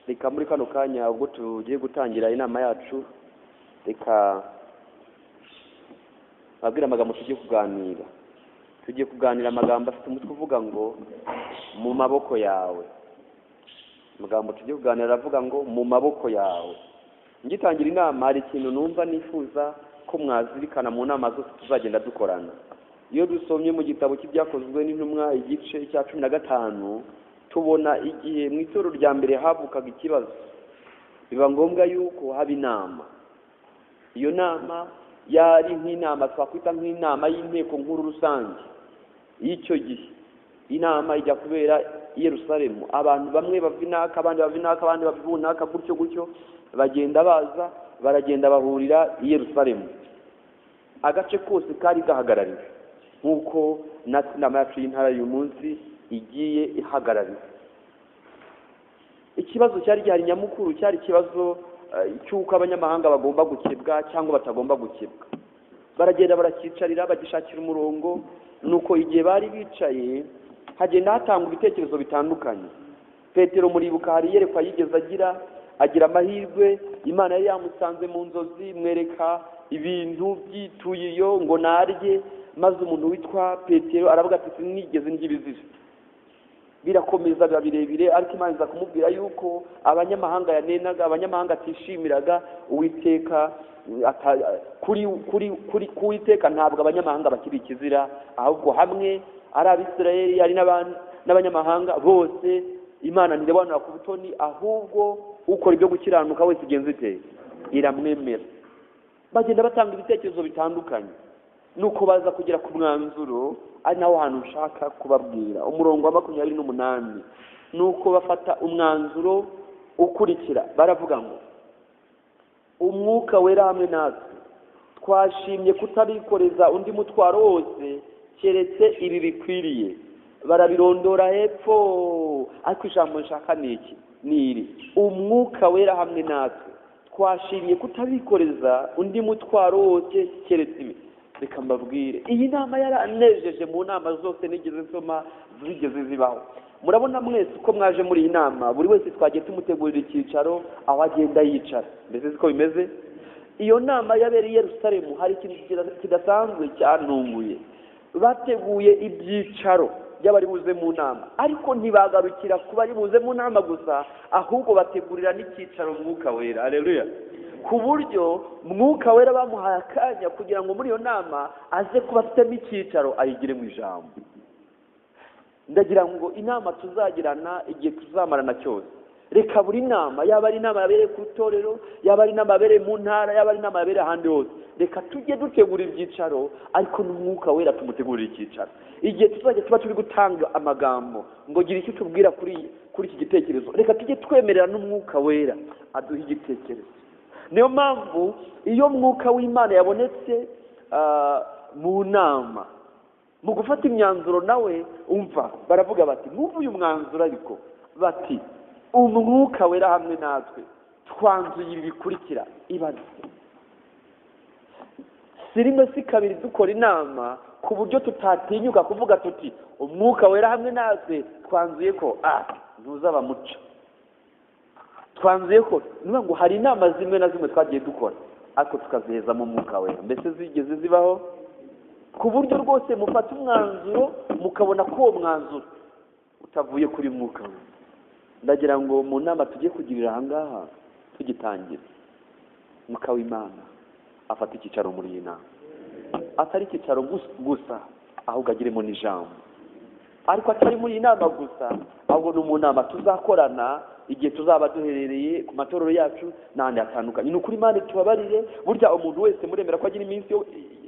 Reka muri kano kanya ubwo tugiye gutangira inama yacu, reka babwire amagambo tugiye kuganira. Tugiye kuganira amagambo afite umutwe uvuga ngo mu maboko yawe. Amagambo tugiye kuganira aravuga ngo mu maboko yawe. Ngitangira inama hari ikintu numva nifuza ko mwazirikana mu nama zose tuzagenda dukorana. Iyo dusomye mu gitabo cy'ibyakozwe n'intumwa igice cya 15, tubona igihe mu itorero rya mbere havukaga ikibazo, biba ngombwa yuko haba inama. Iyo nama yari nk'inama twakwita nk'inama y'inteko nkuru rusange y'icyo gihe. Inama ijya kubera i Yerusalemu, abantu bamwe bava inaka, abandi bava inaka, abandi bava ibunaka, gutyo gutyo bagenda baza, baragenda bahurira i Yerusalemu. Agace kose kari gahagarariwe nk'uko natwe inama yacu y'intara y'uyu munsi igiye ihagarariwe. Ikibazo cyari gihari nyamukuru cyari ikibazo cy'uko abanyamahanga bagomba gukebwa cyangwa batagomba gukebwa. Baragenda barakicarira, bagishakira umurongo. Nuko igihe bari bicaye hagenda hatangwa ibitekerezo bitandukanye. Petero muribuka hari iyerekwa yigeze agira amahirwe, Imana yari yamusanze mu nzozi mwereka ibintu byituyiyo ngo narye, maze umuntu witwa Petero aravuga ati sinigeze ndya ibizira. Birakomeza biba birebire, ariko Imana iza kumubwira yuko abanyamahanga yanenaga, abanyamahanga atishimiraga Uwiteka, kuri kuri kuri kuwiteka ntabwo abanyamahanga bakiri ikizira, ahubwo hamwe ari Abisirayeli ari n'abanyamahanga bose Imana ntirobanura ku butoni, ahubwo ukora ibyo gukiranuka wese igenza ite iramwemera. Bagenda batanga ibitekerezo bitandukanye, nuko baza kugera ku mwanzuro ari nawo hantu nshaka kubabwira. Umurongo wa 28, nuko bafata umwanzuro ukurikira, baravuga ngo umwuka wera hamwe natwe twashimye kutabikoreza undi mutwaro wose keretse ibi bikwiriye. Barabirondora hepfo, ariko ijambo nshaka ni iki? Ni iri: umwuka wera hamwe natwe twashimye kutabikoreza undi mutwaro wose keretse ibi. Reka mbabwire, iyi nama yaranejeje mu nama zose nigeze nsoma zigeze zibaho. Murabona mwese uko mwaje muri iyi nama, buri wese twagiye tumutegurira icyicaro aho agenda yicara. Mbese siko bimeze? Iyo nama yabereye i Yerusalemu hari ikintu kidasanzwe cyantunguye. Bateguye ibyicaro by'abari buze mu nama, ariko ntibagarukira kuba ari buze mu nama gusa, ahubwo bategurira n'icyicaro Mwuka Wera. Haleluya! Ku buryo Mwuka Wera bamuhaye akanya kugira ngo muri iyo nama aze kuba afitemo icyicaro ayigire mu ijambo. Ndagira ngo inama tuzagirana igihe tuzamarana cyose, reka buri nama, yaba ari inama yabereye ku itorero, yaba ari inama yabereye mu ntara, yaba ari inama yabereye ahandi hose, reka tujye dutegura ibyicaro, ariko n'Umwuka Wera tumutegurira icyicaro. Igihe tuzajya tuba turi gutanga amagambo ngo gira icyo tubwira kuri iki gitekerezo, reka tujye twemerera n'Umwuka Wera aduha igitekerezo. Niyo mpamvu iyo Mwuka w'Imana yabonetse mu nama, mu gufata imyanzuro nawe umva baravuga bati mwumva uyu mwanzuro, ariko bati Umwuka Wera hamwe natwe twanzuye ibi bikurikira. Ibaze si rimwe si kabiri dukora inama ku buryo tutatinyuka kuvuga tuti Umwuka Wera hamwe natwe twanzuye ko ntuzaba muco, twanzuye ko niba ngo hari inama zimwe na zimwe twagiye dukora ariko tukaziheza mu Mwuka Wera. Mbese zigeze zibaho ku buryo rwose mufata umwanzuro mukabona ko uwo mwanzuro utavuye kuri Mwuka Wera. Ndagira ngo mu nama tugiye kugirira aha ngaha tugitangira, Mwuka w'Imana afata icyicaro muri iyi nama, atari icyicaro gusa ahubwo agiremo n'ijambo, ariko atari muri iyi nama gusa, ahubwo no mu nama tuzakorana igihe tuzaba duherereye ku matorero yacu n'ahandi hatandukanye. Ni ukuri Imana tubabarire, burya umuntu wese muremera ko agira iminsi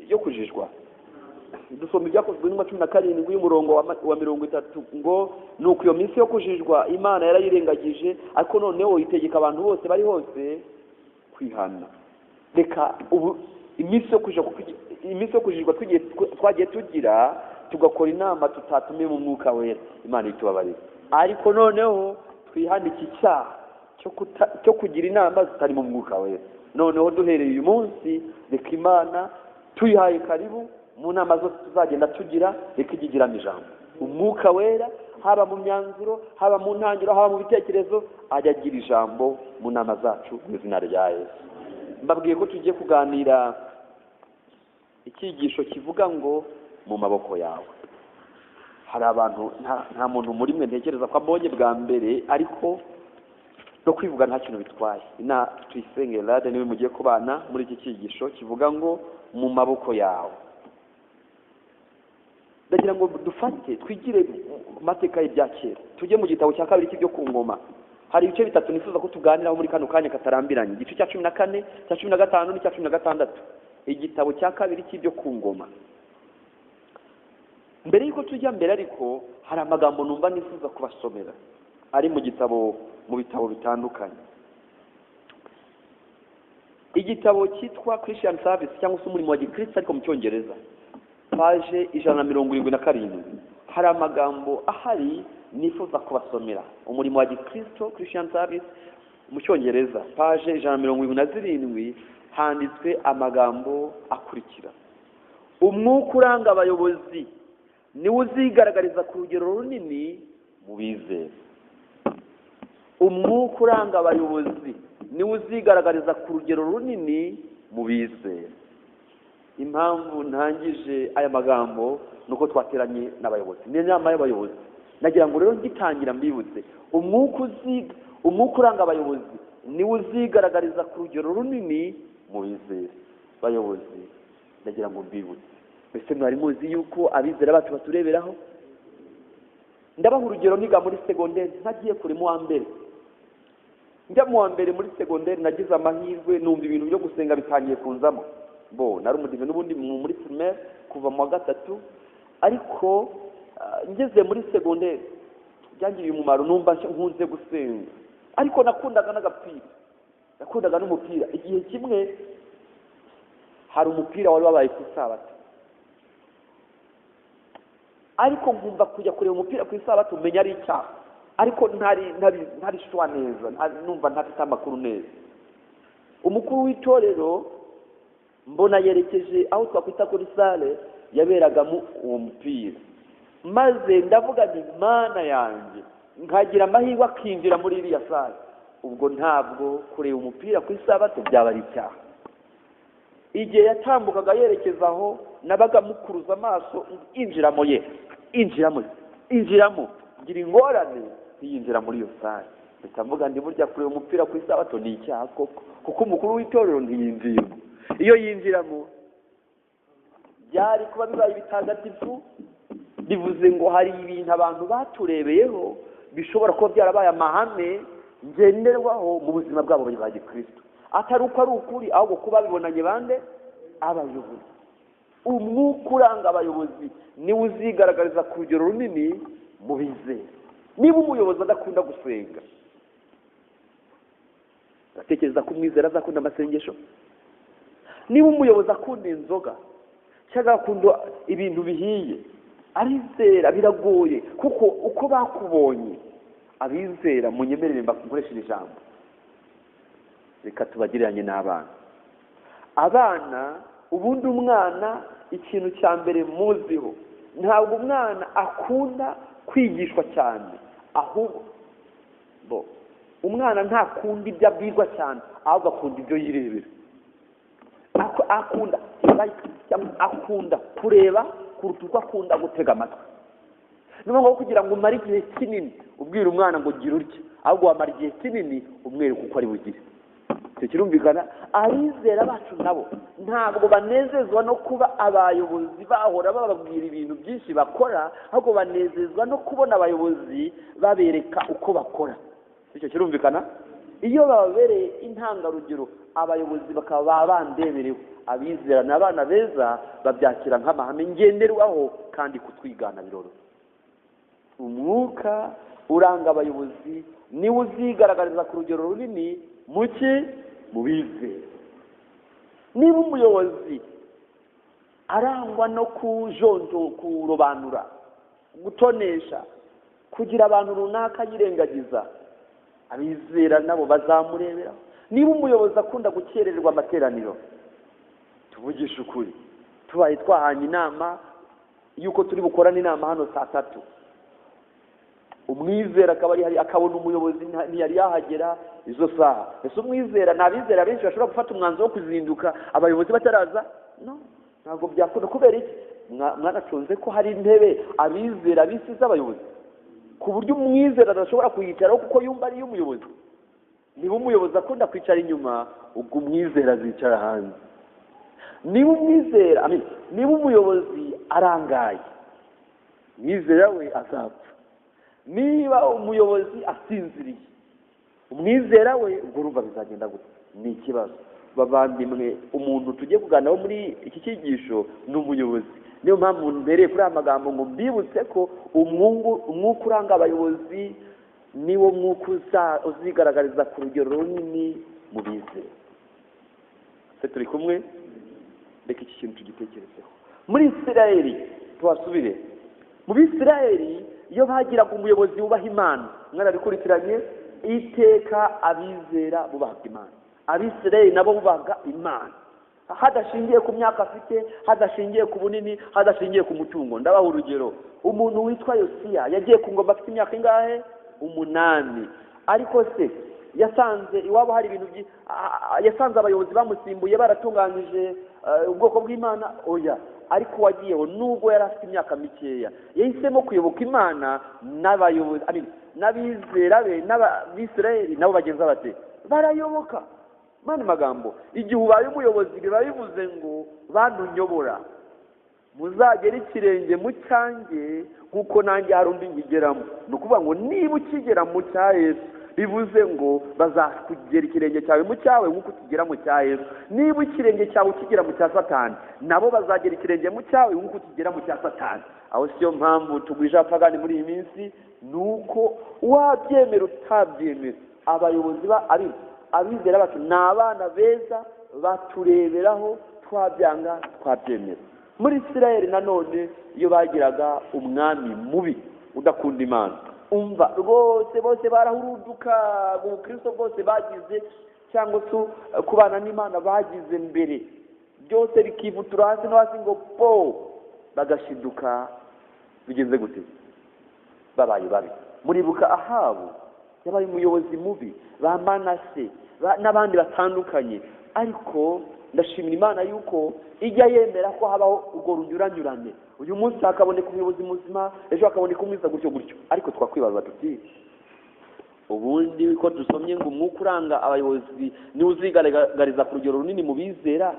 yo kujijwa. Dusoma ibyakozwe n'intumwa 17 y'umurongo wa 30 ngo nuko iyo minsi yo kujijwa Imana yarayirengagije, ariko noneho itegeka abantu bose bari hose kwihana. Reka ubu iminsi yo kujijwa twagiye tugira tugakora inama tutatumiye mu Mwuka Wera, Imana itubabarire. Ariko noneho twihane iki cyaha cyo kugira inama zitari mu Mwuka Wera. Noneho duhereye uyu munsi, reka Imana tuyihaye karibu mu nama zose tuzagenda tugira, reka igigiramo ijambo. Umwuka Wera, haba mu myanzuro, haba mu ntangiriro, haba mu bitekerezo, ajya agira ijambo mu nama zacu mu izina rya Yesu. Mbabwiye ko tugiye kuganira icyigisho kivuga ngo mu maboko yawe. Hari abantu, nta muntu muri mwe ntekereza ko ambonye bwa mbere, ariko no kwivuga nta kintu bitwaye. Ina Tuyisenge Rade niwe mugiye kubana muri iki cyigisho kivuga ngo mu maboko yawe. Ndagira ngo dufate twigire mu mateka y'ibya kera, tujye mu gitabo cya kabiri cy'ibyo ku ngoma. Hari ibice bitatu nifuza ko tuganiraho muri kano kanya katarambiranye: igice cya 14, cya 15 n'icya 16. Igitabo cya kabiri cy'ibyo ku ngoma. Mbere y'uko tujya mbere ariko, hari amagambo numva nifuza kubasomera ari mu gitabo, mu bitabo bitandukanye. Igitabo cyitwa Christian Service cyangwa se Umurimo wa Gikristo ariko mu Cyongereza, page 177, hari amagambo ahari nifuza kubasomera. Umurimo wa Gikristo, Christian Service mu Cyongereza, page 177, handitswe amagambo akurikira: umwuka uranga abayobozi niwo uzigaragariza ku rugero runini mu bizera. Umwuka uranga abayobozi niwo uzigaragariza ku rugero runini mu bizera. Impamvu ntangije aya magambo ni uko twateranye n'abayobozi, ni inama y'abayobozi. Nagira ngo rero ngitangira mbibutse, umwuka uranga abayobozi niwo uzigaragariza ku rugero runini mu bizera. Bayobozi, ndagira ngo mbibutse, mbese mwari muzi yuko abizera bacu batureberaho? Ndabaha urugero. Niga muri segonderi, ntagiye kure, mu wa mbere, njya mu wa mbere muri segonderi, nagize amahirwe numva ibintu byo gusenga bitangiye kunzamo. Bo nari umudive n'ubundi muri primaire kuva mu wa gatatu, ariko ngeze muri segonderi byangiriye umumaro, numva nkunze gusenga. Ariko nakundaga n'agapira, nakundaga n'umupira. Igihe kimwe hari umupira wari wabaye ku isabato, ariko nkumva kujya kureba umupira ku isabato umenya ari icyaha, ariko ntari sure neza, numva ntafite amakuru neza. Umukuru w'itorero mbona yerekeje aho twakwita kuri salle yaberagamo uwo mupira, maze ndavuga nti: "Mana yanjye, nkagira amahirwe akinjira muri iriya salle, ubwo ntabwo kureba umupira ku isabato byaba ari icyaha." Igihe yatambukaga yerekeza aho nabaga, mukuruza amaso: "Injiramo ye, injiramo, injiramo." Ngira ingorane, ntiyinjira muri iyo salle. Mpita mvuga ndi: "Burya kureba umupira ku isabato ni icyaha koko, kuko umukuru w'itorero ntiyinjiyemo. Iyo yinjiramo byari kuba bibaye ibitagatifu." Bivuze ngo hari ibintu abantu baturebeyeho bishobora kuba byarabaye amahame ngenderwaho mu buzima bwabo bwa gikristo, atari uko ari ukuri, ahubwo kuba bibonanye bande? Abayobozi. Umwuka uranga abayobozi niwe uzigaragariza ku rugero runini mu bizera. Niba umuyobozi adakunda gusenga, atekereza ko umwizera azakunda amasengesho? Niba umuyobozi akunda inzoga cyangwa akunda ibintu bihiye, arizera biragoye, kuko uko bakubonye. Abizera, munyemerere mbakoresheje ijambo, reka tubagereranye n'abana. Abana, ubundi umwana ikintu cya mbere muziho, ntabwo umwana akunda kwigishwa cyane, ahubwo bo umwana ntakunda ibyo abwirwa cyane, ahubwo akunda ibyo yirebera. Akunda akunda kureba kuruta uko akunda gutega amatwi. Ni ngombwa kugira ngo umare igihe kinini ubwira umwana ngo gira utya, ahubwo wamara igihe kinini umwereka uko ari bugire. Icyo kirumvikana. Abizera bacu nabo ntabwo banezezwa no kuba abayobozi bahora bababwira ibintu byinshi bakora, ahubwo banezezwa no kubona abayobozi babereka uko bakora. Icyo kirumvikana. Iyo bababereye intangarugero, abayobozi bakaba bandeberewe, abizera ni abana beza, babyakira nk'amahame ngenderwaho, kandi kutwigana biroroshye. Umwuka uranga abayobozi niwe uzigaragariza ku rugero runini muke mu bizera. Niba umuyobozi arangwa no kujonjo, kurobanura, gutonesha, kugira abantu runaka yirengagiza, abizera nabo bazamurebera. Niba umuyobozi akunda gukerererwa amateraniro, tuvugishe ukuri, tubaye twahanye inama y'uko turi bukorane inama hano saa 3 Umwizera akaba ari hari, akabona umuyobozi ntiyari yahagera izo saha. Ese umwizera, ni abizera benshi bashobora gufata umwanzuro wo kuzinduka abayobozi bataraza? No, ntabwo byakunda. Kubera iki? Mwaracunze ko hari intebe abizera bisize abayobozi, ku buryo umwizera adashobora kuyicaraho kuko yumva ari iy'umuyobozi. Niba umuyobozi akunda kwicara inyuma, ubwo umwizera azicara hanze. Niba umwizera, I mean, niba umuyobozi arangaye, umwizera we azapfa. Niba umuyobozi asinziriye, umwizera we, ubwo urumva bizagenda gute? Ni ikibazo. Bavandimwe, umuntu tugiye kuganiraho muri iki cyigisho ni umuyobozi. Niyo mpamvu mbereye kuri aya magambo ngo mbibutse ko umwuka uranga abayobozi niwo mwuka uzigaragariza ku rugero runini mu bizera. Se turi kumwe? Reka iki kintu tugitekerezeho. Muri Isirayeli, tuhasubire. Mu Bisirayeli iyo bagiraga umuyobozi wubaha Imana, mwarabikurikiranye, iteka abizera bubahaga Imana, Abisirayeli nabo bubahaga Imana, hadashingiye ku myaka afite, hadashingiye ku bunini, hadashingiye ku mutungo. Ndabaha urugero. Umuntu witwa Yosiya yagiye ku ngoma afite imyaka ingahe? 8. Ariko se yasanze iwabo hari ibintu yasanze abayobozi bamusimbuye baratunganyije ubwoko bw'Imana? Oya. Ariko wagiyeho nubwo yari afite imyaka mikeya, yahisemo kuyoboka Imana, n'abayobozi, I mean, n'abizera be n'Abisirayeli nabo bagenza bate? Barayoboka. Mani magambo, igihe ubaye umuyobozi biba bivuze ngo bantu nyobora, muzagere ikirenge mu cyanjye nk'uko nanjye hari undi nkigeramo. Ni ukuvuga ngo niba ukigera mu cya Yesu, bivuze ngo bazakugera ikirenge cyawe mu cyawe nk'uko ukigera mu cya Yesu. Niba ikirenge cyawe ukigera mu cya Satani, nabo bazagera ikirenge mu cyawe nk'uko ukigera mu cya Satani. Aho siyo mpamvu tugwije abapagani muri iyi minsi, ni uko wabyemera utabyemera, abayobozi ba ari abizera bacu ni abana beza, batureberaho, twabyanga twabyemera. Muri Isirayeli nanone iyo bagiraga umwami mubi udakunda Imana, umva rwose bose barahuruduka. Ubukristo bwose bagize cyangwa se kubana n'Imana bagize mbere, byose bikivutura hasi no hasi ngo po, bagashiduka bigenze gute? Babaye babi. Muribuka Ahabu yabaye umuyobozi mubi, ba Manase n'abandi batandukanye. Ariko ndashimira Imana yuko ijya yemera ko habaho urwo runyuranyurane. Uyu munsi hakaboneka umuyobozi muzima, ejo hakaboneka umwiza, gutyo gutyo. Ariko twakwibaza tuti ubundi ko dusomye ngo umwuka uranga abayobozi niwo uzigaragariza ku rugero runini mu bizera,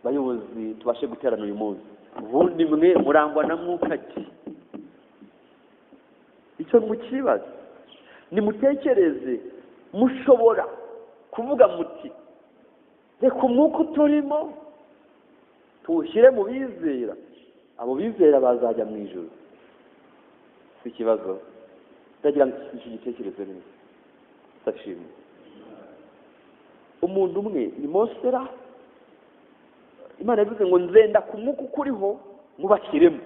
bayobozi tubashe guterana uyu munsi, ubundi mwe murangwa na mwuka ki? Icyo mukibaza, nimutekereze. Mushobora kuvuga muti reka umwuka uturimo tuwushyire mu bizera, abo bizera bazajya mu ijuru. Si ikibazo. Ndagira ngo iki gitekerezo neza. Ndashimye. Umuntu umwe ni Mosera, Imana yavuze ngo nzenda ku mwuka ukuriho mubashyiremo.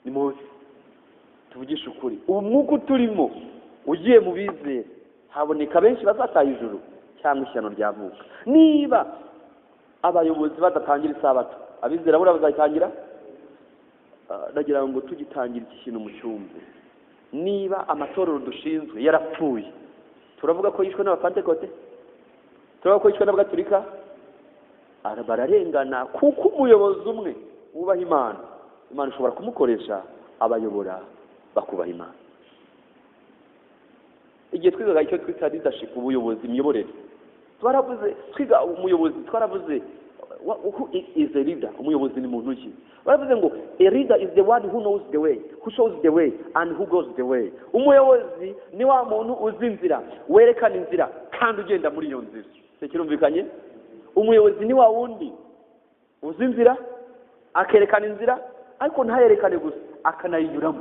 Ni Mose. Tuvugishe ukuri, ubu mwuka uturimo ugiye mu bizera, haboneka benshi bazataha ijuru cyangwa ishyano ryavuka. Niba abayobozi badatangira isabato, abizera buriya bazayitangira? Ndagira ngo tugitangira iki kintu mu cyumba. Niba amatorero dushinzwe yarapfuye, turavuga ko yishwe n'abapantekote, turavuga ko yishwe n'abagatulika, bararengana kuko umuyobozi umwe wubaha Imana, Imana ishobora kumukoresha abayobora bakubaha Imana. Igihe twigaga icyo twita leadership, ubuyobozi, imiyoborere, twaravuze, twiga umuyobozi, twaravuze who is a leader? Umuyobozi ni muntu ki? Baravuze ngo a leader is the one who knows the way, who shows the way and who goes the way. Umuyobozi ni wa muntu uzi inzira, werekana inzira kandi ugenda muri iyo nzira. Se kirumvikanye? Umuyobozi ni wa wundi uzi inzira, akerekana inzira, ariko ntayerekane gusa, akanayinyuramo.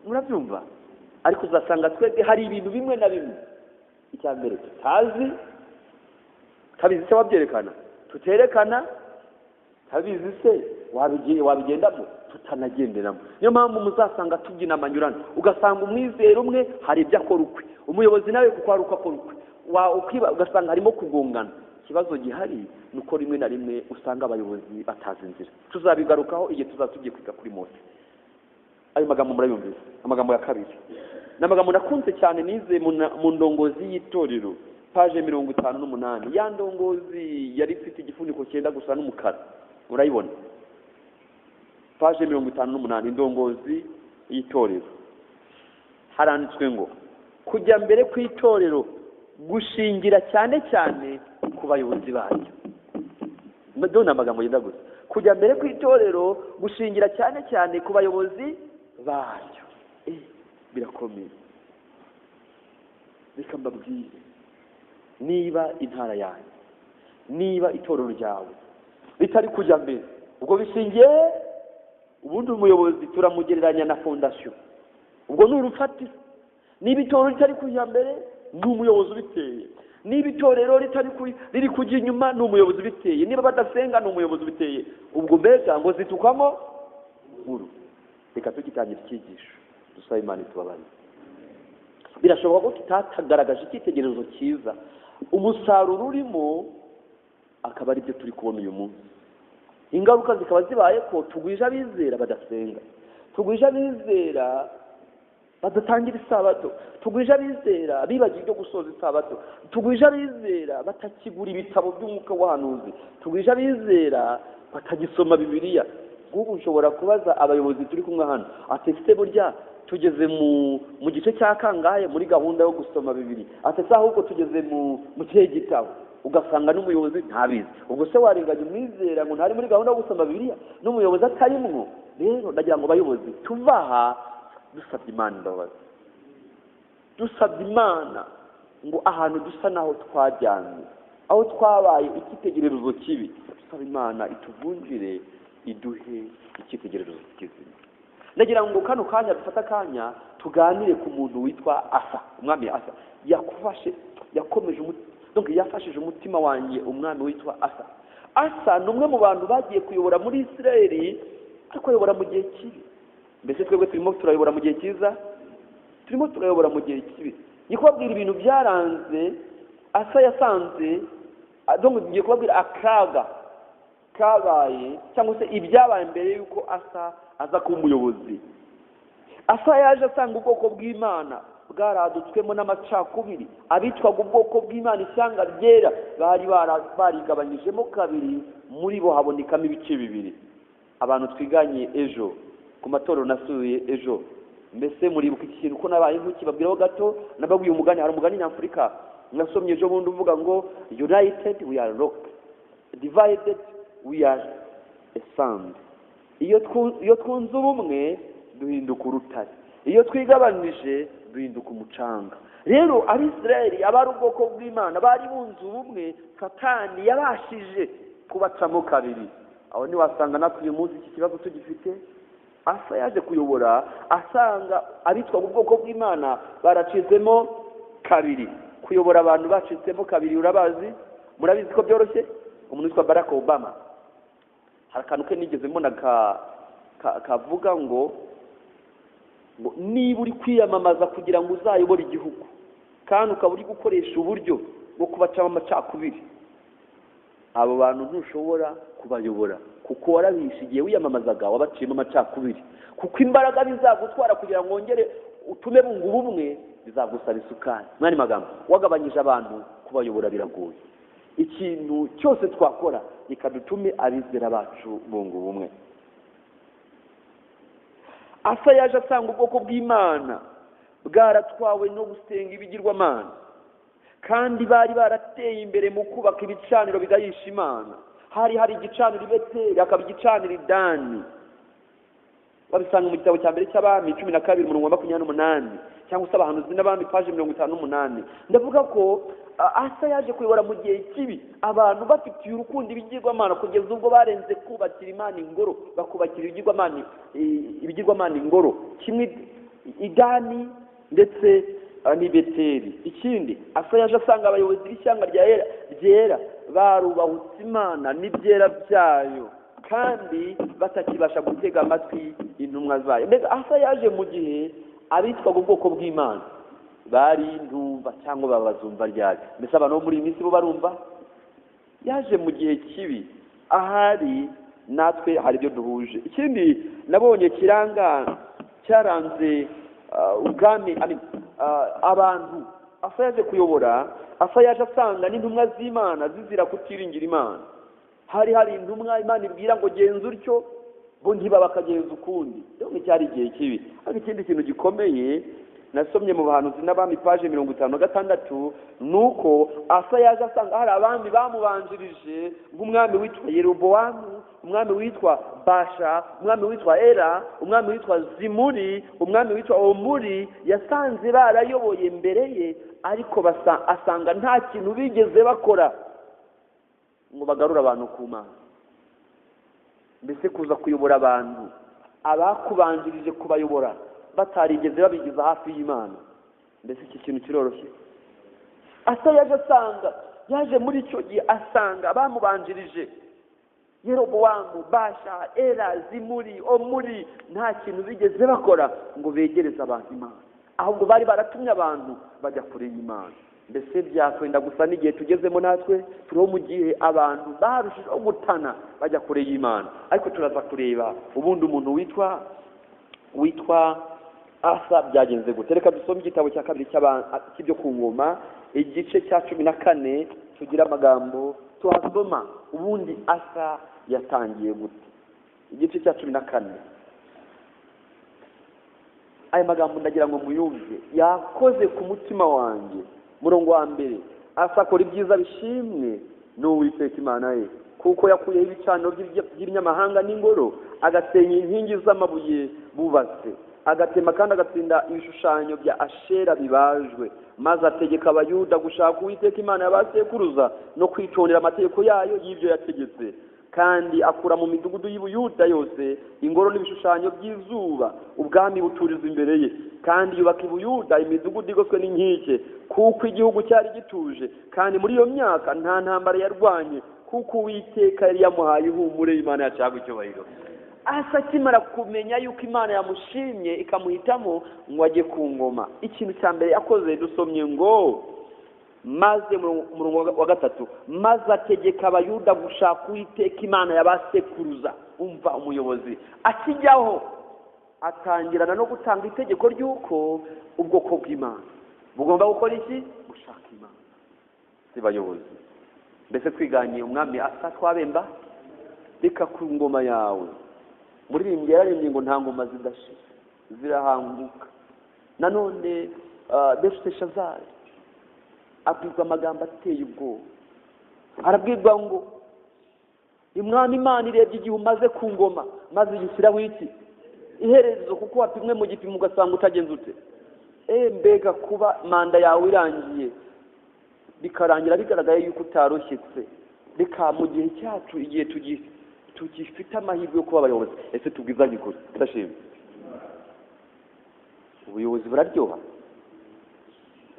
Murabyumva? Ariko uzasanga twebwe hari ibintu bimwe na bimwe, icya mbere tutazi, tabizi se wabyerekana, tuterekana, tabizi se wabigendamo, tutanagenderamo. Niyo mpamvu muzasanga tubyina amanyurano, ugasanga umwizero umwe hari ibyo akora ukwe, umuyobozi nawe kuko hari uko akora ukwe, ugasanga harimo kugongana. Ikibazo gihari ni uko rimwe na rimwe usanga abayobozi batazi inzira. Tuzabigarukaho igihe tuzaba tugiye kwiga kuri Mose. Ayo magambo murayumvise, amagambo ya kabiri ni amagambo nakunze cyane nize mu ndongozi y'itorero, page 58. Ya ndongozi yari ifite igifuniko cyenda gusa n'umukara, urayibona, page 58, indongozi y'itorero. Haranditswe ngo kujya mbere kw'itorero gushingira cyane cyane ku bayobozi baryo. Ndabona amagambo yenda gusa, kujya mbere kw'itorero gushingira cyane cyane ku bayobozi baryo. Birakomeye. Reka mbabwire, niba intara yawe, niba itorero ryawe ritari kujya mbere, ubwo bishingiye. Ubundi umuyobozi turamugereranya na fondation, ubwo ni urufatiro. Niba itorero ritari kujya mbere, ni umuyobozi ubiteye. Niba itorero ritari riri kujya inyuma, ni umuyobozi ubiteye. Niba badasenga, ni umuyobozi ubiteye. Ubwo mbega ngo zitukwamo nkuru. Reka tugitangira icyigisho, dusaba Imana itubabarire. Birashoboka ko tutagaragaje icyitegererezo cyiza, umusaruro urimo akaba ari byo turi kubona uyu munsi. Ingaruka zikaba zibaye ko tugwije abizera badasenga, tugwije abizera badatangira isabato, tugwije abizera bibagiwe ibyo gusoza isabato, tugwije abizera batakigura ibitabo by'umwuka w'ubuhanuzi, tugwije abizera batagisoma Bibiliya. Nk'ubu nshobora kubaza abayobozi turi kumwe hano, ati se burya tugeze mu gice cya kangahe muri gahunda yo gusoma Bibiliya? Ati se ahubwo tugeze mu kihe gitabo? Ugasanga n'umuyobozi ntabizi. Ubwo se warenganya umwizera ngo ntari muri gahunda yo gusoma Bibiliya, n'umuyobozi atarimwo? Rero ndagira ngo abayobozi tuva aha dusabye Imana imbabazi, dusabye Imana ngo ahantu dusa naho twajyanye, aho twabaye icyitegererezo kibi, dusaba Imana ituvunjire, iduhe icyitegererezo kizima. Ndagira ngo kano kanya dufate akanya tuganire ku muntu witwa Asa, umwami Asa. Yakufashe, yakomeje donc yafashije umutima wanjye umwami witwa Asa. Asa ni umwe mu bantu bagiye kuyobora muri Isirayeli, ariko ayobora mu gihe kibi. Mbese twebwe turimo turayobora mu gihe cyiza? Turimo turayobora mu gihe kibi. Ngiye kubabwira ibintu byaranze Asa yasanze, donc ngiye kubabwira akaga kabaye cyangwa se ibyabaye mbere y'uko Asa aza kuba umuyobozi. Asa yaje asanga ubwoko bw'Imana bwaradutswemo n'amacakubiri. Abitwaga ubwoko bw'Imana, ishyanga ryera, bari barigabanyijemo kabiri, muri bo habonekamo ibice bibiri. Abantu twiganye ejo ku matorero nasuye ejo, mbese muribuka iki kintu ko nabaye nk'ukibabwiraho gato? Nababwiye umugani, hari umugani nyafurika nasomye ejo bundi uvuga ngo united we are rock, divided we are a sand. Iyo twunze ubumwe duhinduka urutare, iyo twigabanije duhinduka umucanga. Rero Abisirayeli, abari ubwoko bw'Imana, bari bunze ubumwe, Satani yabashije kubacamo kabiri. Aho ntiwasanga natwe uyu munsi iki kibazo tugifite? Asa yaje kuyobora asanga abitwa ubwoko bw'Imana baracitsemo kabiri. Kuyobora abantu bacitsemo kabiri, urabazi, murabizi ko byoroshye. Umuntu witwa Barack Obama, hari akantu ke nigeze mbona kavuga ngo niba uri kwiyamamaza kugira ngo uzayobore igihugu, kandi ukaba uri gukoresha uburyo bwo kubacamo amacakubiri, abo bantu ntushobora kubayobora, kuko warabishe igihe wiyamamazaga wabaciyemo amacakubiri. Kuko imbaraga bizagutwara kugira ngo wongere utume bunga ubumwe bizagusaba isukari. Mwani magambo, wagabanyije abantu, kubayobora biragoye. Ikintu cyose twakora reka dutume abizera bacu bunga ubumwe. Asa yaje asanga ubwoko bw'Imana bwaratwawe no gusenga ibigirwamana, kandi bari barateye imbere mu kubaka ibicaniro bigayisha Imana. Hari igicaniro i Beteli, hakaba igicaniro i Dani. Wabisanga mu gitabo cya mbere cy'Abami 12 umurongo wa 28, cyangwa se Abahanuzi n'Abami page 58. Ndavuga ko Asa yaje kuyobora mu gihe kibi, abantu bafitiye urukundo ibigirwamana kugeza ubwo barenze kubakira Imana ingoro, bakubakira ibigirwamana ingoro, kimwe i Dani ndetse n'i Beteli. Ikindi, Asa yaje asanga abayobozi b'ishyanga ryera barubahutse Imana n'ibyera byayo, kandi batakibasha gutega amatwi intumwa zayo. Mbese Asa yaje mu gihe abitwaga ubwoko bw'Imana bari ndumva cyangwa babazumva ryari. Mbese abantu bo muri iyi minsi bo barumva? Yaje mu gihe kibi, ahari natwe hari ibyo duhuje. Ikindi nabonye kiranga cyaranze ubwami, abantu Asa yaje kuyobora. Asa yaje asanga n'intumwa z'Imana zizira kutiringira Imana. Hari intumwa Imana ibwira ngo genza utyo, bo ntibabakagenza ukundi. Rero cyari igihe kibi. Ariko ikindi kintu gikomeye nasomye mu bahanuzi n'abami page 56 nuko Asa yaje asanga hari abami bamubanjirije, nk'umwami witwa Yerobowamu, umwami witwa Basha, umwami witwa Era, umwami witwa Zimuri, umwami witwa Omuri. Yasanze barayoboye mbere ye, ariko asanga nta kintu bigeze bakora ngo bagarure abantu ku Mana. Mbese kuza kuyobora abantu abakubanjirije kubayobora batarigeze babigeza hafi y'Imana, mbese iki kintu kiroroshye? Asa yaje asanga, yaje muri icyo gihe asanga abamubanjirije Yerobowamu, Basha, Era, Zimuri, Omuri nta kintu bigeze bakora ngo begereze abantu Imana, ahubwo bari baratumye abantu bajya kure y'Imana. Mbese byakwenda gusa n'igihe tugezemo natwe, turiho mu gihe abantu barushijeho gutana bajya kure y'Imana. Ariko turaza kureba ubundi umuntu witwa Asa byagenze gute. Reka dusome igitabo cya kabiri cy'ibyo ku ngoma, igice cya 14, tugira amagambo tuhasoma ubundi Asa yatangiye gute. Igice cya 14, aya magambo ndagira ngo muyumve, yakoze ku mutima wanjye. Murongo wa 1, Asa akora ibyiza bishimwe n'Uwiteka Imana ye, kuko yakuyeho ibicaniro by'ibinyamahanga n'ingoro, agasenya inkingi z'amabuye bubatse, agatema kandi agatsinda ibishushanyo bya Ashera bibajwe, maze ategeka Abayuda gushaka Uwiteka Imana y'abasekuruza no kwitondera amategeko yayo y'ibyo yategetse. Kandi akura mu midugudu y'Ubuyuda yose ingoro n'ibishushanyo by'izuba, ubwami buturiza imbere ye. Kandi yubaka Ubuyuda imidugudu igoswe n'inkike, kuko igihugu cyari gituje. Kandi muri iyo myaka nta ntambara yarwanye, kuko Uwiteka yari yamuhaye ihumure. Imana yacaga icyubahiro. Asa akimara kumenya yuko Imana yamushimye ikamuhitamo ngo ajye ku ngoma, ikintu cya mbere yakoze dusomye ngo maze umurongo wa 3, maze ategeka Abayuda gushaka Uwiteka Imana y'abasekuruza. Umva umuyobozi akijyaho atangirana no gutanga itegeko ry'uko ubwoko bw'Imana bugomba gukora iki? Gushaka Imana. Si bayobozi, mbese twiganye umwami Asa twabemba? Reka ku ngoma yawe. Muririmbyi yararimbye ngo nta ngoma zidashira, zirahanguka. Nanone Beluteshazari abwirwa amagambo ateye ubwoba. Arabwirwa ngo Imwami Imana irebye igihe umaze ku ngoma, maze igishyiraho iki iherezo, kuko wapimwe mu gipimo ugasanga utagenze ute. Mbega kuba manda yawe irangiye bikarangira bigaragaye yuko utaroshyitse. Reka mu gihe cyacu, igihe tugifite amahirwe yo kuba abayobozi, ese tubwizanye ukuri? Ndashima ubuyobozi buraryoha.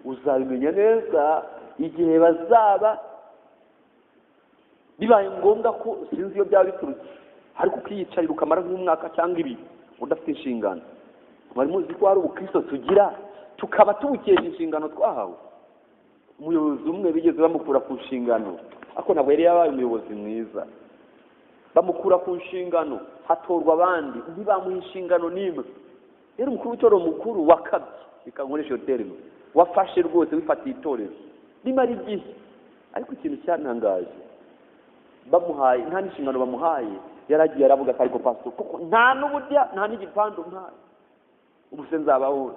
Uzabimenya neza igihe bazaba bibaye ngombwa ko, sinzi iyo byaba biturutse, ariko ukiyicarira ukamara nk'umwaka cyangwa ibiri udafite inshingano. Mwari muzi ko hari ubukristo tugira tukaba tubukesha inshingano twahawe. Umuyobozi umwe bigeze bamukura ku nshingano, ariko ntabwo yari yabaye umuyobozi mwiza. Bamukura ku nshingano, hatorwa abandi, ntibamuha inshingano n'imwe. Rero umukuru w'itorero mukuru wakabye, reka nkoreshe iyo terme, wafashe rwose wifatiye itorero rimara igihe. Ariko ikintu cyantangaje, bamuhaye nta n'inshingano bamuhaye, yaragiye aravuga ati ariko pastor, kuko nta n'uburya nta n'igipandu mpaye, ubu se nzabaho?